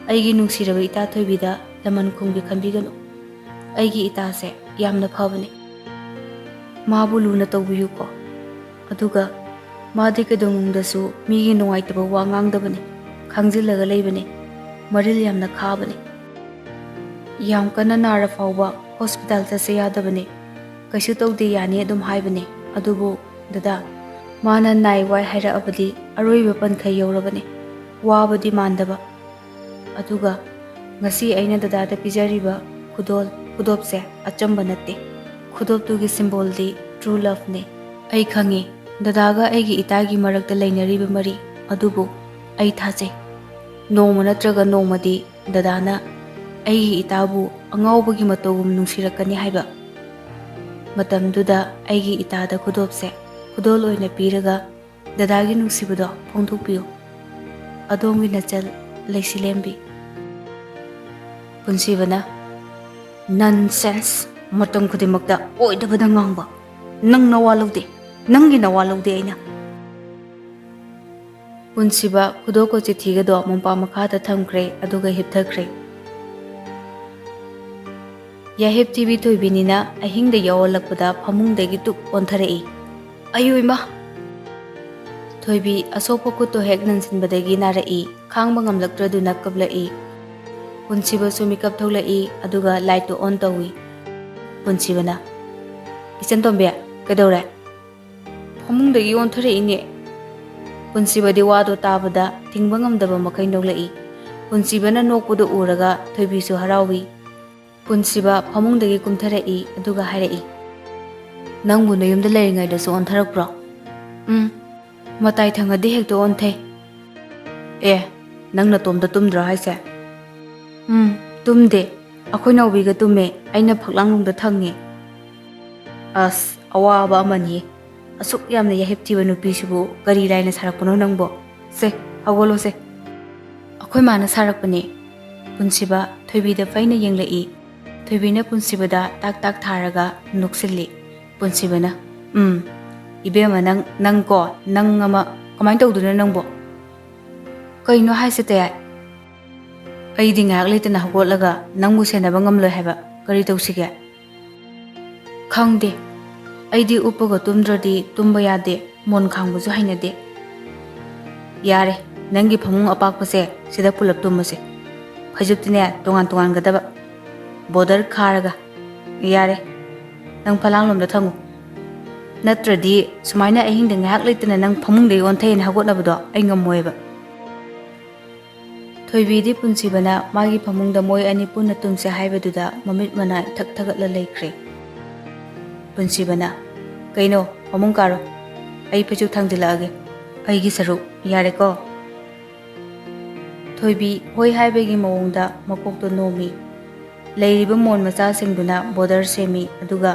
ꯑꯩꯒꯤ ꯅꯨꯡꯁꯤꯔꯕ ꯏꯇꯥ ꯊꯣꯏꯕꯤꯗ ꯂꯃꯟ ꯈꯨꯝꯒꯦ ꯈꯟꯕꯤꯒꯅꯨ꯫ ꯑꯩꯒꯤ ꯏꯇꯥꯁꯦ ꯌꯥꯝꯅ ꯐꯕꯅꯤ꯫ ꯃꯥꯕꯨ ꯂꯨꯅ ꯇꯧꯕꯤꯌꯨꯀꯣ꯫ ꯑꯗꯨꯒ ꯃꯥꯗꯤ ꯀꯩꯗꯧꯅꯨꯡꯗꯁꯨ ꯃꯤꯒꯤ ꯅꯨꯡꯉꯥꯏꯇꯕ ꯋꯥ ꯉꯥꯡꯗꯕꯅꯤ, ꯈꯥꯡꯖꯤꯜꯂꯒ ꯂꯩꯕꯅꯤ꯫ ꯃꯔꯤꯜ ꯌꯥꯝꯅ ꯈꯥꯕꯅꯤ꯫ ꯌꯥꯝ ꯀꯟꯅ ꯅꯥꯔ ꯐꯥꯎꯕ ꯍꯣꯁꯄꯤꯇꯥꯜ ꯆꯠꯁꯦ ꯌꯥꯗꯕꯅꯤ꯫ "ꯀꯩꯁꯨ ꯇꯧꯗꯦ, ꯌꯥꯅꯤ" ꯑꯗꯨꯝ ꯍꯥꯏꯕꯅꯤ꯫ ꯑꯗꯨꯕꯨ ꯗꯗꯥ, ꯃꯥꯅ ꯅꯥꯏ ꯋꯥꯏ ꯍꯥꯏꯔꯛꯑꯕꯗꯤ ꯑꯔꯣꯏꯕ ꯄꯟꯈꯩ ꯌꯧꯔꯕꯅꯤ꯫ ꯋꯥꯕꯗꯤ ꯃꯥꯟꯗꯕ꯫ ꯑꯗꯨꯒ ꯉꯁꯤ ꯑꯩꯅ ꯗꯗꯥꯗ ꯄꯤꯖꯔꯤꯕ ꯈꯨꯗꯣꯜ, ꯈꯨꯗꯣꯞꯁꯦ ꯑꯆꯝꯕ ꯅꯠꯇꯦ꯫ ꯈꯨꯗꯣꯞꯇꯨꯒꯤ ꯁꯤꯝꯕꯣꯜꯗꯤ ꯇ꯭ꯔꯨ ꯂꯚꯅꯤ꯫ ꯑꯩ ꯈꯪꯉꯤ, ꯗꯗꯥꯒ ꯑꯩꯒꯤ ꯏꯇꯥꯒꯤ ꯃꯔꯛꯇ ꯂꯩꯅꯔꯤꯕ ꯃꯔꯤ ꯑꯗꯨꯕꯨ ꯑꯩ ꯊꯥꯖꯩ꯫ ꯅꯣꯡꯃ ꯅꯠꯇ꯭ꯔꯒ ꯅꯣꯡꯃꯗꯤ ꯗꯗꯥꯅ ꯑꯩꯒꯤ ꯏꯇꯥꯕꯨ ꯑꯉꯥꯎꯕꯒꯤ ꯃꯇꯧꯒꯨꯝ ꯅꯨꯡꯁꯤꯔꯛꯀꯅꯤ ꯍꯥꯏꯕ꯫ ꯃꯇꯝꯗꯨꯗ ꯑꯩꯒꯤ ꯏꯇꯥꯗ ꯈꯨꯗꯣꯞꯁꯦ ꯈꯨꯗꯣꯜ ꯑꯣꯏꯅ ꯄꯤꯔꯒ ꯗꯗꯥꯒꯤ ꯅꯨꯡꯁꯤꯕꯗꯣ ꯐꯣꯡꯗꯣꯛꯄꯤꯌꯨ꯫ ꯑꯗꯣꯝꯒꯤ ꯅꯆꯜ, ꯂꯩꯁꯤꯂꯦꯝꯕꯤ꯫ ꯄꯨꯟꯁꯤꯕꯅ, "Nonsense! ꯃꯇꯝ ꯈꯨꯗꯤꯡꯃꯛꯇ ꯑꯣꯏꯗꯕꯗ ꯉꯥꯡꯕ꯫ ꯅꯪ ꯅꯋꯥ ꯂꯧꯗꯦ꯫ ꯅꯪꯒꯤ ꯅꯋꯥ ꯂꯧꯗꯦ ꯑꯩꯅ꯫" ꯄꯨꯟꯁꯤꯕ ꯈꯨꯗꯣꯞꯀ ꯆꯤꯊꯤꯒꯗꯣ ꯃꯣꯝꯄꯥꯛ ꯃꯈꯥꯗ ꯊꯝꯈ꯭ꯔꯦ, ꯑꯗꯨꯒ ꯍꯤꯞꯊꯈ꯭ꯔꯦ꯫ ꯌꯥꯍꯤꯞ ꯊꯤꯕꯤ ꯊꯣꯏꯕꯤꯅꯤꯅ ꯑꯍꯤꯡꯗ ꯌꯥꯎꯍꯜꯂꯛꯄꯗ ꯐꯃꯨꯡꯗꯒꯤ ꯇꯨꯛ ꯑꯣꯟꯊꯔꯛꯏ꯫ "ꯑꯌꯣ ꯏꯃꯥ!" ꯊꯣꯏꯕꯤ ꯑꯁꯣꯛꯄ ꯈꯨꯠꯇꯣ ꯍꯦꯛ ꯅꯟꯁꯤꯟꯕꯗꯒꯤ ꯅꯥꯔꯛꯏ꯫ ꯈꯥꯡꯕ ꯉꯝꯂꯛꯇ꯭ꯔꯗꯨꯅ ꯀꯞꯂꯛꯏ꯫ ꯄꯨꯟꯁꯤꯕꯁꯨ ꯃꯤꯀꯞ ꯊꯣꯛꯂꯛꯏ, ꯑꯗꯨꯒ ꯂꯥꯏꯠꯇꯨ ꯑꯣꯟ ꯇꯧꯏ꯫ ꯄꯨꯟꯁꯤꯕꯅ, "ꯏꯆꯟ ꯇꯣꯝꯕꯤ, ꯀꯩꯗꯧꯔꯦ?" "ꯐꯃꯨꯡꯗꯒꯤ ꯑꯣꯟꯊꯔꯛꯏꯅꯦ꯫" ꯄꯨꯟꯁꯤꯕꯗꯤ ꯋꯥꯗꯣ ꯇꯥꯕꯗ ꯊꯤꯡꯕ ꯉꯝꯗꯕ ꯃꯈꯩ ꯅꯣꯛꯂꯛꯏ꯫ ꯄꯨꯟꯁꯤꯕꯅ ꯅꯣꯛꯄꯗꯨ ꯎꯔꯒ ꯊꯣꯏꯕꯤꯁꯨ ꯍꯔꯥꯎꯏ꯫ ꯄꯨꯟꯁꯤꯕ ꯐꯃꯨꯡꯗꯒꯤ ꯀꯨꯝꯊꯔꯛꯏ, ꯑꯗꯨꯒ ꯍꯥꯏꯔꯛꯏ, "ꯅꯪꯕꯨ ꯅꯌꯨꯝꯗ ꯂꯩꯔꯤꯉꯩꯗꯁꯨ ꯑꯣꯟꯊꯔꯛꯄ꯭ꯔꯣ?" "ꯎꯝ, ꯃꯇꯥꯏ ꯊꯪꯉꯗꯤ ꯍꯦꯛꯇ ꯑꯣꯟꯊꯩ꯫" "ꯑꯦ, ꯅꯪ ꯅꯇꯣꯝꯇ ꯇꯨꯝꯗ꯭ꯔꯣ ꯍꯥꯏꯁꯦ?" "ꯎꯝ, ꯇꯨꯝꯗꯦ꯫ ꯑꯩꯈꯣꯏ ꯅꯥꯎꯕꯤꯒ ꯇꯨꯝꯃꯦ꯫ ꯑꯩꯅ ꯐꯛꯂꯥꯡꯂꯣꯝꯗ ꯊꯪꯉꯦ꯫" "ꯑꯁ, ꯑꯋꯥꯕ ꯑꯃꯅꯤ꯫ ꯑꯁꯨꯛ ꯌꯥꯝꯅ ꯌꯥꯍꯤꯞ ꯊꯤꯕ ꯅꯨꯄꯤꯁꯤꯕꯨ ꯀꯔꯤ ꯂꯥꯏꯅ ꯁꯥꯔꯛꯄꯅꯣ ꯅꯪꯕꯣ? ꯁꯦ, ꯍꯧꯒꯠꯂꯣꯁꯦ꯫" "ꯑꯩꯈꯣꯏ ꯃꯥꯅ ꯁꯥꯔꯛꯄꯅꯦ꯫" ꯄꯨꯟꯁꯤꯕ ꯊꯣꯏꯕꯤꯗ ꯐꯩꯅ ꯌꯦꯡꯂꯛꯏ꯫ ꯊꯣꯏꯕꯤꯅ ꯄꯨꯟꯁꯤꯕꯗ ꯇꯥꯛ ꯇꯥꯛ ꯊꯥꯔꯒ ꯅꯣꯛꯁꯤꯜꯂꯤ꯫ ꯄꯨꯟꯁꯤꯕꯅ, "ꯎꯝ, ꯏꯕꯦꯝꯃ, ꯅꯪ, ꯅꯪꯀꯣ, ꯅꯪ ꯑꯃ, ꯀꯃꯥꯏꯅ ꯇꯧꯗꯣꯏꯅꯣ ꯅꯪꯕꯣ?" "ꯀꯩꯅꯣ ꯍꯥꯏꯁꯦ, ꯇꯌꯥꯏ?" "ꯑꯩꯗꯤ ꯉꯥꯏꯍꯥꯛ ꯂꯩꯇꯅ ꯍꯧꯒꯠꯂꯒ ꯅꯪꯕꯨ ꯁꯦꯟꯅꯕ ꯉꯝꯂꯣꯏ ꯍꯥꯏꯕ꯫ ꯀꯔꯤ ꯇꯧꯁꯤꯒꯦ?" "ꯈꯪꯗꯦ꯫ ꯑꯩꯗꯤ ꯎꯞꯄꯒ ꯇꯨꯝꯗ꯭ꯔꯗꯤ ꯇꯨꯝꯕ ꯌꯥꯗꯦ꯫ ꯃꯣꯟ ꯈꯥꯡꯕꯁꯨ ꯍꯩꯅꯗꯦ꯫" "ꯌꯥꯔꯦ, ꯅꯪꯒꯤ ꯐꯃꯨꯡ ꯑꯄꯥꯛꯄꯁꯦ ꯁꯤꯗ ꯄꯨꯂꯞ ꯇꯨꯝꯃꯁꯦ꯫ ꯐꯩꯖꯨꯞꯇꯤꯅꯦ ꯇꯣꯉꯥꯟ ꯇꯣꯉꯥꯟꯒꯗꯕ, ꯕꯣꯔꯗꯔ ꯈꯥꯔꯒ꯫ ꯌꯥꯔꯦ, ꯅꯪ ꯐꯂꯥꯡꯂꯣꯝꯗ ꯊꯝꯃꯨ, ꯅꯠꯇ꯭ꯔꯗꯤ ꯁꯨꯃꯥꯏꯅ ꯑꯍꯤꯡꯗ ꯉꯥꯏꯍꯥꯛ ꯂꯩꯇꯅ ꯅꯪ ꯐꯃꯨꯡꯗꯒꯤ ꯑꯣꯟꯊꯩꯅ ꯍꯧꯒꯠꯅꯕꯗꯣ ꯑꯩ ꯉꯝꯃꯣꯏꯕ꯫ ꯊꯣꯏꯕꯤꯗꯤ ꯄꯨꯟꯁꯤꯕꯅ ꯃꯥꯒꯤ ꯐꯃꯨꯡꯗ ꯃꯣꯏ ꯑꯅꯤ ꯄꯨꯟꯅ ꯇꯨꯝꯁꯦ ꯍꯥꯏꯕꯗꯨꯗ ꯃꯃꯤꯠ ꯃꯅꯥ ꯏꯊꯛ ꯊꯛꯒꯠꯂ ꯂꯩꯈ꯭ꯔꯦ꯫ ꯄꯨꯟꯁꯤꯕꯅ, "ꯀꯩꯅꯣ, ꯐꯃꯨꯡ ꯀꯥꯔꯣ, ꯑꯩ ꯐꯩꯖꯨꯞ ꯊꯥꯡꯖꯤꯜꯂꯛꯑꯒꯦ, ꯑꯩꯒꯤ ꯁꯔꯨꯛ, ꯌꯥꯔꯦꯀꯣ?" ꯊꯣꯏꯕꯤ ꯍꯣꯏ ꯍꯥꯏꯕꯒꯤ ꯃꯑꯣꯡꯗ ꯃꯀꯣꯛꯇꯣ ꯅꯣꯝꯃꯤ꯫ ꯂꯩꯔꯤꯕ ꯃꯣꯟ ꯃꯆꯥꯁꯤꯡꯗꯨꯅ ꯕꯣꯔꯗꯔ ꯁꯦꯝꯃꯤ, ꯑꯗꯨꯒ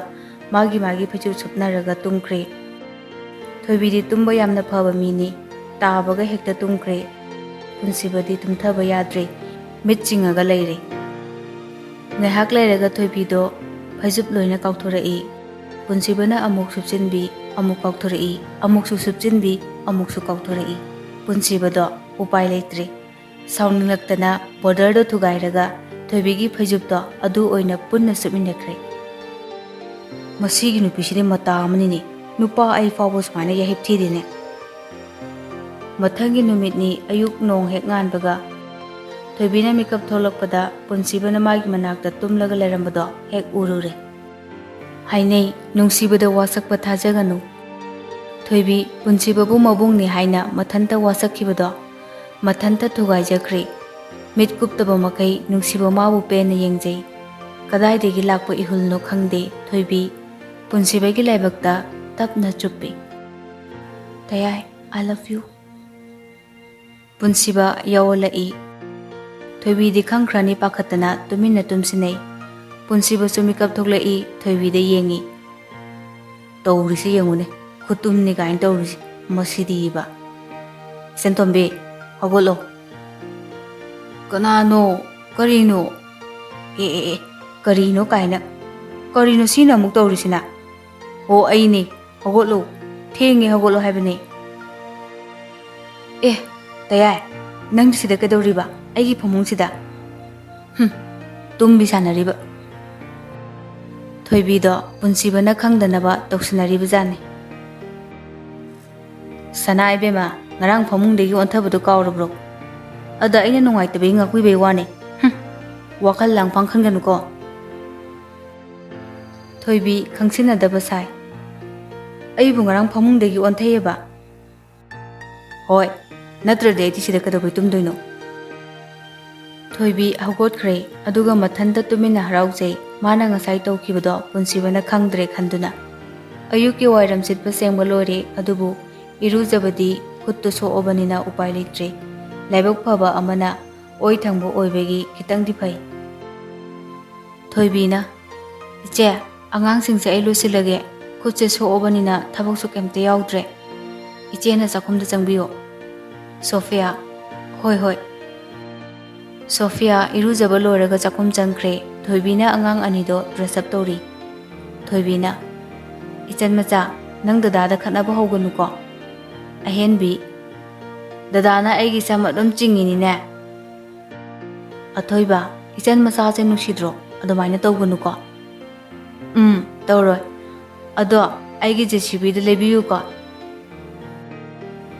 ꯃꯥꯒꯤ ꯃꯥꯒꯤ ꯐꯩꯖꯨꯞ ꯁꯨꯞꯅꯔꯒ ꯇꯨꯝꯈ꯭ꯔꯦ꯫ ꯊꯣꯏꯕꯤꯗꯤ ꯇꯨꯝꯕ ꯌꯥꯝꯅ ꯐꯕ ꯃꯤꯅꯤ, ꯇꯥꯕꯒ ꯍꯦꯛꯇ ꯇꯨꯝꯈ꯭ꯔꯦ꯫ ꯄꯨꯟꯁꯤꯕꯗꯤ ꯇꯨꯝꯊꯕ ꯌꯥꯗ꯭ꯔꯦ, ꯃꯤꯠ ꯆꯤꯡꯉꯒ ꯂꯩꯔꯦ꯫ ꯉꯥꯏꯍꯥꯛ ꯂꯩꯔꯒ ꯊꯣꯏꯕꯤꯗꯣ ꯐꯩꯖꯨꯞ ꯂꯣꯏꯅ ꯀꯥꯎꯊꯣꯔꯛꯏ꯫ ꯄꯨꯟꯁꯤꯕꯅ ꯑꯃꯨꯛ ꯁꯨꯞꯆꯤꯟꯕꯤ, ꯑꯃꯨꯛ ꯀꯥꯎꯊꯣꯔꯛꯏ, ꯑꯃꯨꯛꯁꯨ ꯁꯨꯞꯆꯤꯟꯕꯤ, ꯑꯃꯨꯛꯁꯨ ꯀꯥꯎꯊꯣꯔꯛꯏ꯫ ꯄꯨꯟꯁꯤꯕꯗꯣ ꯎꯄꯥꯏ ꯂꯩꯇ꯭ꯔꯦ꯫ ꯁꯥꯎꯅꯤꯡꯂꯛꯇꯅ ꯕꯣꯔꯗꯔꯗꯣ ꯊꯨꯒꯥꯏꯔꯒ ꯊꯣꯏꯕꯤꯒꯤ ꯐꯩꯖꯨꯞꯇꯣ ꯑꯗꯨ ꯑꯣꯏꯅ ꯄꯨꯟꯅ ꯁꯨꯞꯃꯤꯟꯅꯈ꯭ꯔꯦ꯫ "ꯃꯁꯤꯒꯤ ꯅꯨꯄꯤꯁꯤꯗꯤ ꯃꯇꯥ ꯑꯃꯅꯤꯅꯦ, ꯅꯨꯄꯥ ꯑꯩ ꯐꯥꯎꯕ ꯁꯨꯃꯥꯏꯅ ꯌꯥꯍꯤꯞ ꯊꯤꯗꯦꯅꯦ꯫" ꯃꯊꯪꯒꯤ ꯅꯨꯃꯤꯠꯅꯤ, ꯑꯌꯨꯛ ꯅꯣꯡ ꯍꯦꯛ ꯉꯥꯟꯕꯒ ꯊꯣꯏꯕꯤꯅ ꯃꯤꯀꯞ ꯊꯣꯛꯂꯛꯄꯗ ꯄꯨꯟꯁꯤꯕꯅ ꯃꯥꯒꯤ ꯃꯅꯥꯛꯇ ꯇꯨꯝꯂꯒ ꯂꯩꯔꯝꯕꯗꯣ ꯍꯦꯛ ꯎꯔꯨꯔꯦ꯫ ꯍꯥꯏꯅꯩ, ꯅꯨꯡꯁꯤꯕꯗ ꯋꯥꯁꯛꯄ ꯊꯥꯖꯒꯅꯨ꯫ ꯊꯣꯏꯕꯤ ꯄꯨꯟꯁꯤꯕꯕꯨ ꯃꯕꯨꯡꯅꯤ ꯍꯥꯏꯅ ꯃꯊꯟꯇ ꯋꯥꯁꯛꯈꯤꯕꯗꯣ ꯃꯊꯟꯇ ꯊꯨꯒꯥꯏꯖꯈ꯭ꯔꯦ꯫ ꯃꯤꯠ ꯀꯨꯞꯇꯕ ꯃꯈꯩ ꯅꯨꯡꯁꯤꯕ ꯃꯥꯕꯨ ꯄꯦꯟꯅ ꯌꯦꯡꯖꯩ꯫ ꯀꯗꯥꯏꯗꯒꯤ ꯂꯥꯛꯄ ꯏꯍꯨꯜꯅꯣ ꯈꯪꯗꯦ, ꯊꯣꯏꯕꯤ ꯄꯨꯟꯁꯤꯕꯒꯤ ꯂꯥꯏꯕꯛꯇ ꯇꯞꯅ ꯆꯨꯞꯄꯤ꯫ "ꯇꯌꯥꯏ, I love you꯫" ꯄꯨꯟꯁꯤꯕ ꯌꯥꯑꯣꯜꯂꯛꯏ꯫ ꯊꯣꯏꯕꯤꯗꯤ ꯈꯪꯈ꯭ꯔꯅꯤ ꯄꯥꯈꯠꯇꯅ ꯇꯨꯃꯤꯟꯅ ꯇꯨꯝꯁꯤꯟꯅꯩ꯫ ꯄꯨꯟꯁꯤꯕꯁꯨ ꯃꯤꯀꯞ ꯊꯣꯛꯂꯛꯏ, ꯊꯣꯏꯕꯤꯗ ꯌꯦꯡꯉꯤ꯫ "ꯇꯧꯔꯤꯁꯤ ꯌꯦꯡꯉꯨꯅꯦ, ꯈꯨꯇꯨꯝꯅꯤ ꯀꯥꯏꯅ ꯇꯧꯔꯤꯁꯤ, ꯃꯁꯤꯗꯤꯕ꯫ ꯏꯆꯟꯇꯣꯝꯕꯤ, ꯍꯧꯒꯠꯂꯣ꯫" "ꯀꯅꯥꯅꯣ? ꯀꯔꯤꯅꯣ? ꯑꯦ, ꯑꯦ, ꯑꯦ, ꯀꯔꯤꯅꯣ ꯀꯥꯏꯅ? ꯀꯔꯤꯅꯣ ꯁꯤꯅ ꯑꯃꯨꯛ ꯇꯧꯔꯤꯁꯤꯅ? ꯑꯣ, ꯑꯩꯅꯦ, ꯍꯧꯒꯠꯂꯣ, ꯊꯦꯡꯉꯦ, ꯍꯧꯒꯠꯂꯣ ꯍꯥꯏꯕꯅꯦ꯫" "ꯑꯦ, ꯇꯌꯥꯏ, ꯅꯪ ꯁꯤꯗ ꯀꯩꯗꯧꯔꯤꯕ? ꯑꯩꯒꯤ ꯐꯃꯨꯡꯁꯤꯗ?" "ꯍꯨꯝ, ꯇꯨꯝꯕꯤ ꯁꯥꯟꯅꯔꯤꯕ꯫" ꯊꯣꯏꯕꯤꯗꯣ ꯄꯨꯟꯁꯤꯕꯅ ꯈꯪꯗꯅꯕ ꯇꯧꯁꯤꯟꯅꯔꯤꯕꯖꯥꯠꯅꯤ꯫ "ꯁꯅꯥ ꯏꯕꯦꯝꯃ, ꯉꯔꯥꯡ ꯐꯃꯨꯡꯗꯒꯤ ꯑꯣꯟꯊꯕꯗꯣ ꯀꯥꯎꯔꯕ꯭ꯔꯣ? ꯑꯗ ꯑꯩꯅ ꯅꯨꯡꯉꯥꯏꯇꯕꯒꯤ ꯉꯥꯛꯄꯤꯕꯩ ꯋꯥꯅꯦ꯫ ꯋꯥꯈꯜ ꯂꯥꯡꯐꯥꯡ ꯈꯟꯒꯅꯨꯀꯣ꯫ ꯊꯣꯏꯕꯤ ꯈꯪꯁꯤꯟꯅꯗꯕ ꯁꯥꯏ꯫ ꯑꯩꯕꯨ ꯉꯔꯥꯡ ꯐꯃꯨꯡꯗꯒꯤ ꯑꯣꯟꯊꯩꯑꯕ? ꯍꯣꯏ, ꯅꯠꯇ꯭ꯔꯗꯤ ꯑꯩꯗꯤ ꯁꯤꯗ ꯀꯩꯗꯧꯕꯩ ꯇꯨꯝꯗꯣꯏꯅꯣ? ꯊꯣꯏꯕꯤ ꯍꯧꯒꯠꯈ꯭ꯔꯦ, ꯑꯗꯨꯒ ꯃꯊꯟꯇ ꯇꯨꯃꯤꯟꯅ ꯍꯔꯥꯎꯖꯩ꯫ ꯃꯥꯅ ꯉꯁꯥꯏ ꯇꯧꯈꯤꯕꯗꯣ ꯄꯨꯟꯁꯤꯕꯅ ꯈꯪꯗ꯭ꯔꯦ ꯈꯟꯗꯨꯅ꯫ ꯑꯌꯨꯛꯀꯤ ꯋꯥꯏꯔꯝ ꯁꯤꯠꯄ ꯁꯦꯡꯕ ꯂꯣꯏꯔꯦ, ꯑꯗꯨꯕꯨ ꯏꯔꯨꯖꯕꯗꯤ ꯈꯨꯠꯇꯨ ꯁꯣꯛꯑꯕꯅꯤꯅ ꯎꯄꯥꯏ ꯂꯩꯇ꯭ꯔꯦ꯫ ꯂꯥꯏꯕꯛ ꯐꯕ ꯑꯃꯅ ꯑꯣꯏ ꯊꯪꯕ ꯑꯣꯏꯕꯒꯤ ꯈꯤꯇꯪꯗꯤ ꯐꯩ꯫ ꯊꯣꯏꯕꯤꯅ, "ꯏꯆꯦ, ꯑꯉꯥꯡꯁꯤꯡꯁꯦ ꯑꯩ ꯂꯣꯏꯁꯤꯜꯂꯒꯦ꯫ ꯈꯨꯠꯁꯦ ꯁꯣꯛꯑꯕꯅꯤꯅ ꯊꯕꯛꯁꯨ ꯀꯩꯝꯇ ꯌꯥꯎꯗ꯭ꯔꯦ꯫ ꯏꯆꯦꯅ ꯆꯥꯛꯈꯨꯝꯗ ꯆꯪꯕꯤꯌꯣ꯫" ꯁꯣꯐꯤꯌꯥ, "ꯍꯣꯏ, ꯍꯣꯏ꯫" ꯁꯣꯐꯤꯌꯥ ꯏꯔꯨꯖꯕ ꯂꯣꯏꯔꯒ ꯆꯥꯛꯈꯨꯝ ꯆꯪꯈ꯭ꯔꯦ꯫ ꯊꯣꯏꯕꯤꯅ ꯑꯉꯥꯡ ꯑꯅꯤꯗꯣ dress up ꯇꯧꯔꯤ꯫ ꯊꯣꯏꯕꯤꯅ, "ꯏꯆꯟ ꯃꯆꯥ, ꯅꯪ ꯗꯗꯥꯗ ꯈꯠꯅꯕ ꯍꯧꯒꯅꯨꯀꯣ꯫" ꯑꯍꯦꯟꯕꯤ, "ꯗꯗꯥꯅ ꯑꯩꯒꯤ ꯁꯝ ꯑꯗꯨꯝ ꯆꯤꯡꯉꯤꯅꯤꯅꯦ꯫" ꯑꯊꯣꯏꯕ, "ꯏꯆꯟ ꯃꯆꯥꯁꯦ ꯅꯨꯡꯁꯤꯗ꯭ꯔꯣ? ꯑꯗꯨꯃꯥꯏꯅ ꯇꯧꯒꯅꯨꯀꯣ꯫" "ꯎꯝ, ꯇꯧꯔꯣꯏ꯫ ꯑꯗꯣ ꯑꯩꯒꯤ JCBꯗꯨ ꯂꯩꯕꯤꯌꯨꯀꯣ꯫"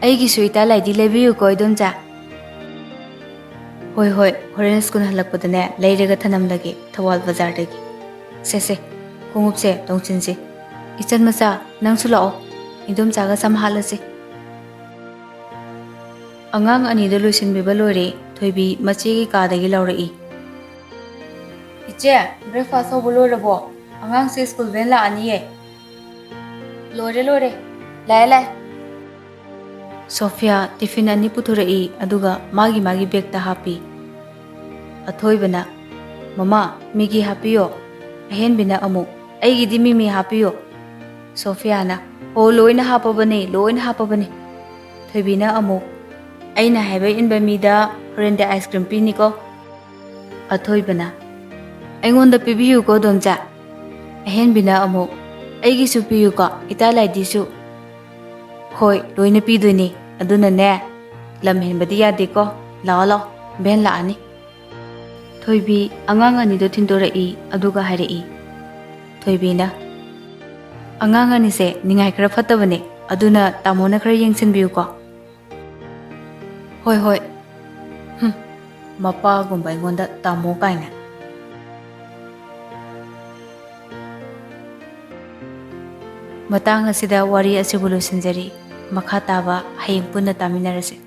"ꯑꯩꯒꯤꯁꯨ ꯏꯇꯥ ꯂꯥꯏꯗꯤ ꯂꯩꯕꯤꯌꯨꯀꯣ, ꯏꯗꯣꯝꯆꯥ꯫" "ꯍꯣꯏ, ꯍꯣꯏ, ꯍꯣꯔꯦꯟ ꯁ꯭ꯀꯨꯜ ꯍꯜꯂꯛꯄꯗꯅꯦ ꯂꯩꯔꯒ ꯊꯅꯝꯂꯒꯦ, ꯊꯧꯕꯥꯜ ꯕꯖꯥꯔꯗꯒꯤ꯫ ꯁꯦ, ꯁꯦ, ꯈꯣꯡꯎꯞꯁꯦ ꯇꯣꯡꯁꯤꯟꯁꯤ꯫ ꯏꯆꯟ ꯃꯆꯥ, ꯅꯪꯁꯨ ꯂꯥꯛꯑꯣ, ꯏꯗꯣꯝꯆꯥꯒ ꯁꯝ ꯍꯥꯠꯂꯁꯤ꯫" ꯑꯉꯥꯡ ꯑꯅꯤꯗꯨ ꯂꯣꯏꯁꯤꯟꯕꯤꯕ ꯂꯣꯏꯔꯦ, ꯊꯣꯏꯕꯤ ꯃꯆꯦꯒꯤ ꯀꯥꯗꯒꯤ ꯂꯥꯎꯔꯛꯏ, "ꯏꯆꯦ, breakfast ꯍꯧꯕ ꯂꯣꯏꯔꯕꯣ? ꯑꯉꯥꯡꯁꯦ ꯁ꯭ꯀꯨꯜ ꯚꯦꯟ ꯂꯥꯛꯑꯅꯤꯌꯦ꯫" "ꯂꯣꯏꯔꯦ, ꯂꯣꯏꯔꯦ꯫ ꯂꯥꯛꯑꯦ, ꯂꯥꯛꯑꯦ꯫" ꯁꯣꯐꯤꯌꯥ ꯇꯤꯐꯤꯟ ꯑꯅꯤ ꯄꯨꯊꯣꯔꯛꯏ, ꯑꯗꯨꯒ ꯃꯥꯒꯤ ꯃꯥꯒꯤ ꯕꯦꯒꯇ ꯍꯥꯞꯄꯤ꯫ ꯑꯊꯣꯏꯕꯅ, "ꯃꯃꯥ, ꯃꯤꯒꯤ ꯍꯥꯞꯄꯤꯌꯣ꯫" ꯑꯍꯦꯟꯕꯤꯅ ꯑꯃꯨꯛ, "ꯑꯩꯒꯤꯗꯤ ꯃꯤꯃꯤ ꯍꯥꯞꯄꯤꯌꯣ꯫" ꯁꯣꯐꯤꯌꯥꯅ, "ꯑꯣ, ꯂꯣꯏꯅ ꯍꯥꯞꯄꯕꯅꯦ, ꯂꯣꯏꯅ ꯍꯥꯞꯄꯕꯅꯦ꯫" ꯊꯣꯏꯕꯤꯅ ꯑꯃꯨꯛ, "ꯑꯩꯅ ꯍꯥꯏꯕ ꯏꯟꯕ ꯃꯤꯗ ꯍꯣꯔꯦꯟꯗꯤ ice cream ꯄꯤꯅꯤꯀꯣ꯫" ꯑꯊꯣꯏꯕꯅ, "ꯑꯩꯉꯣꯟꯗ ꯄꯤꯕꯤꯌꯨꯀꯣ, ꯗꯣꯝꯆꯥ꯫" ꯑꯍꯦꯟꯕꯤꯅ ꯑꯃꯨꯛ, "ꯑꯩꯒꯤꯁꯨ ꯄꯤꯌꯨꯀꯣ, ꯏꯇꯥ ꯂꯥꯏꯗꯤꯁꯨ꯫" "ꯍꯣꯏ, ꯂꯣꯏꯅ ꯄꯤꯗꯣꯏꯅꯦ꯫ ꯑꯗꯨꯅꯅꯦ, ꯂꯝ ꯍꯦꯟꯕꯗꯤ ꯌꯥꯗꯦꯀꯣ꯫ ꯂꯥꯛꯑꯣ, ꯂꯥꯛꯑꯣ, ꯚꯦꯟ ꯂꯥꯛꯑꯅꯤ꯫" ꯊꯣꯏꯕꯤ ꯑꯉꯥꯡ ꯑꯅꯤꯗꯣ ꯊꯤꯟꯗꯣꯔꯛꯏ, ꯑꯗꯨꯒ ꯍꯥꯏꯔꯛꯏ꯫ ꯊꯣꯏꯕꯤꯅ, "ꯑꯉꯥꯡ ꯑꯅꯤꯁꯦ ꯅꯤꯡꯉꯥꯏ ꯈꯔ ꯐꯠꯇꯕꯅꯦ, ꯑꯗꯨꯅ ꯇꯥꯃꯣꯅ ꯈꯔ ꯌꯦꯡꯁꯤꯟꯕꯤꯌꯨꯀꯣ꯫" "ꯍꯣꯏ, ꯍꯣꯏ꯫" ꯍꯨꯝ꯫ ꯃꯄꯥꯒꯨꯝꯕ ꯑꯩꯉꯣꯟꯗ ꯇꯥꯃꯣ ꯀꯥꯏꯅ꯫ ꯃꯇꯥꯡ ꯑꯁꯤꯗ ꯋꯥꯔꯤ ꯑꯁꯤꯕꯨ ꯂꯣꯏꯁꯤꯟꯖꯔꯤ꯫ ꯃꯈꯥ ꯇꯥꯕ ꯍꯌꯦꯡ ꯄꯨꯟꯅ ꯇꯥꯃꯤꯟꯅꯔꯁꯤ꯫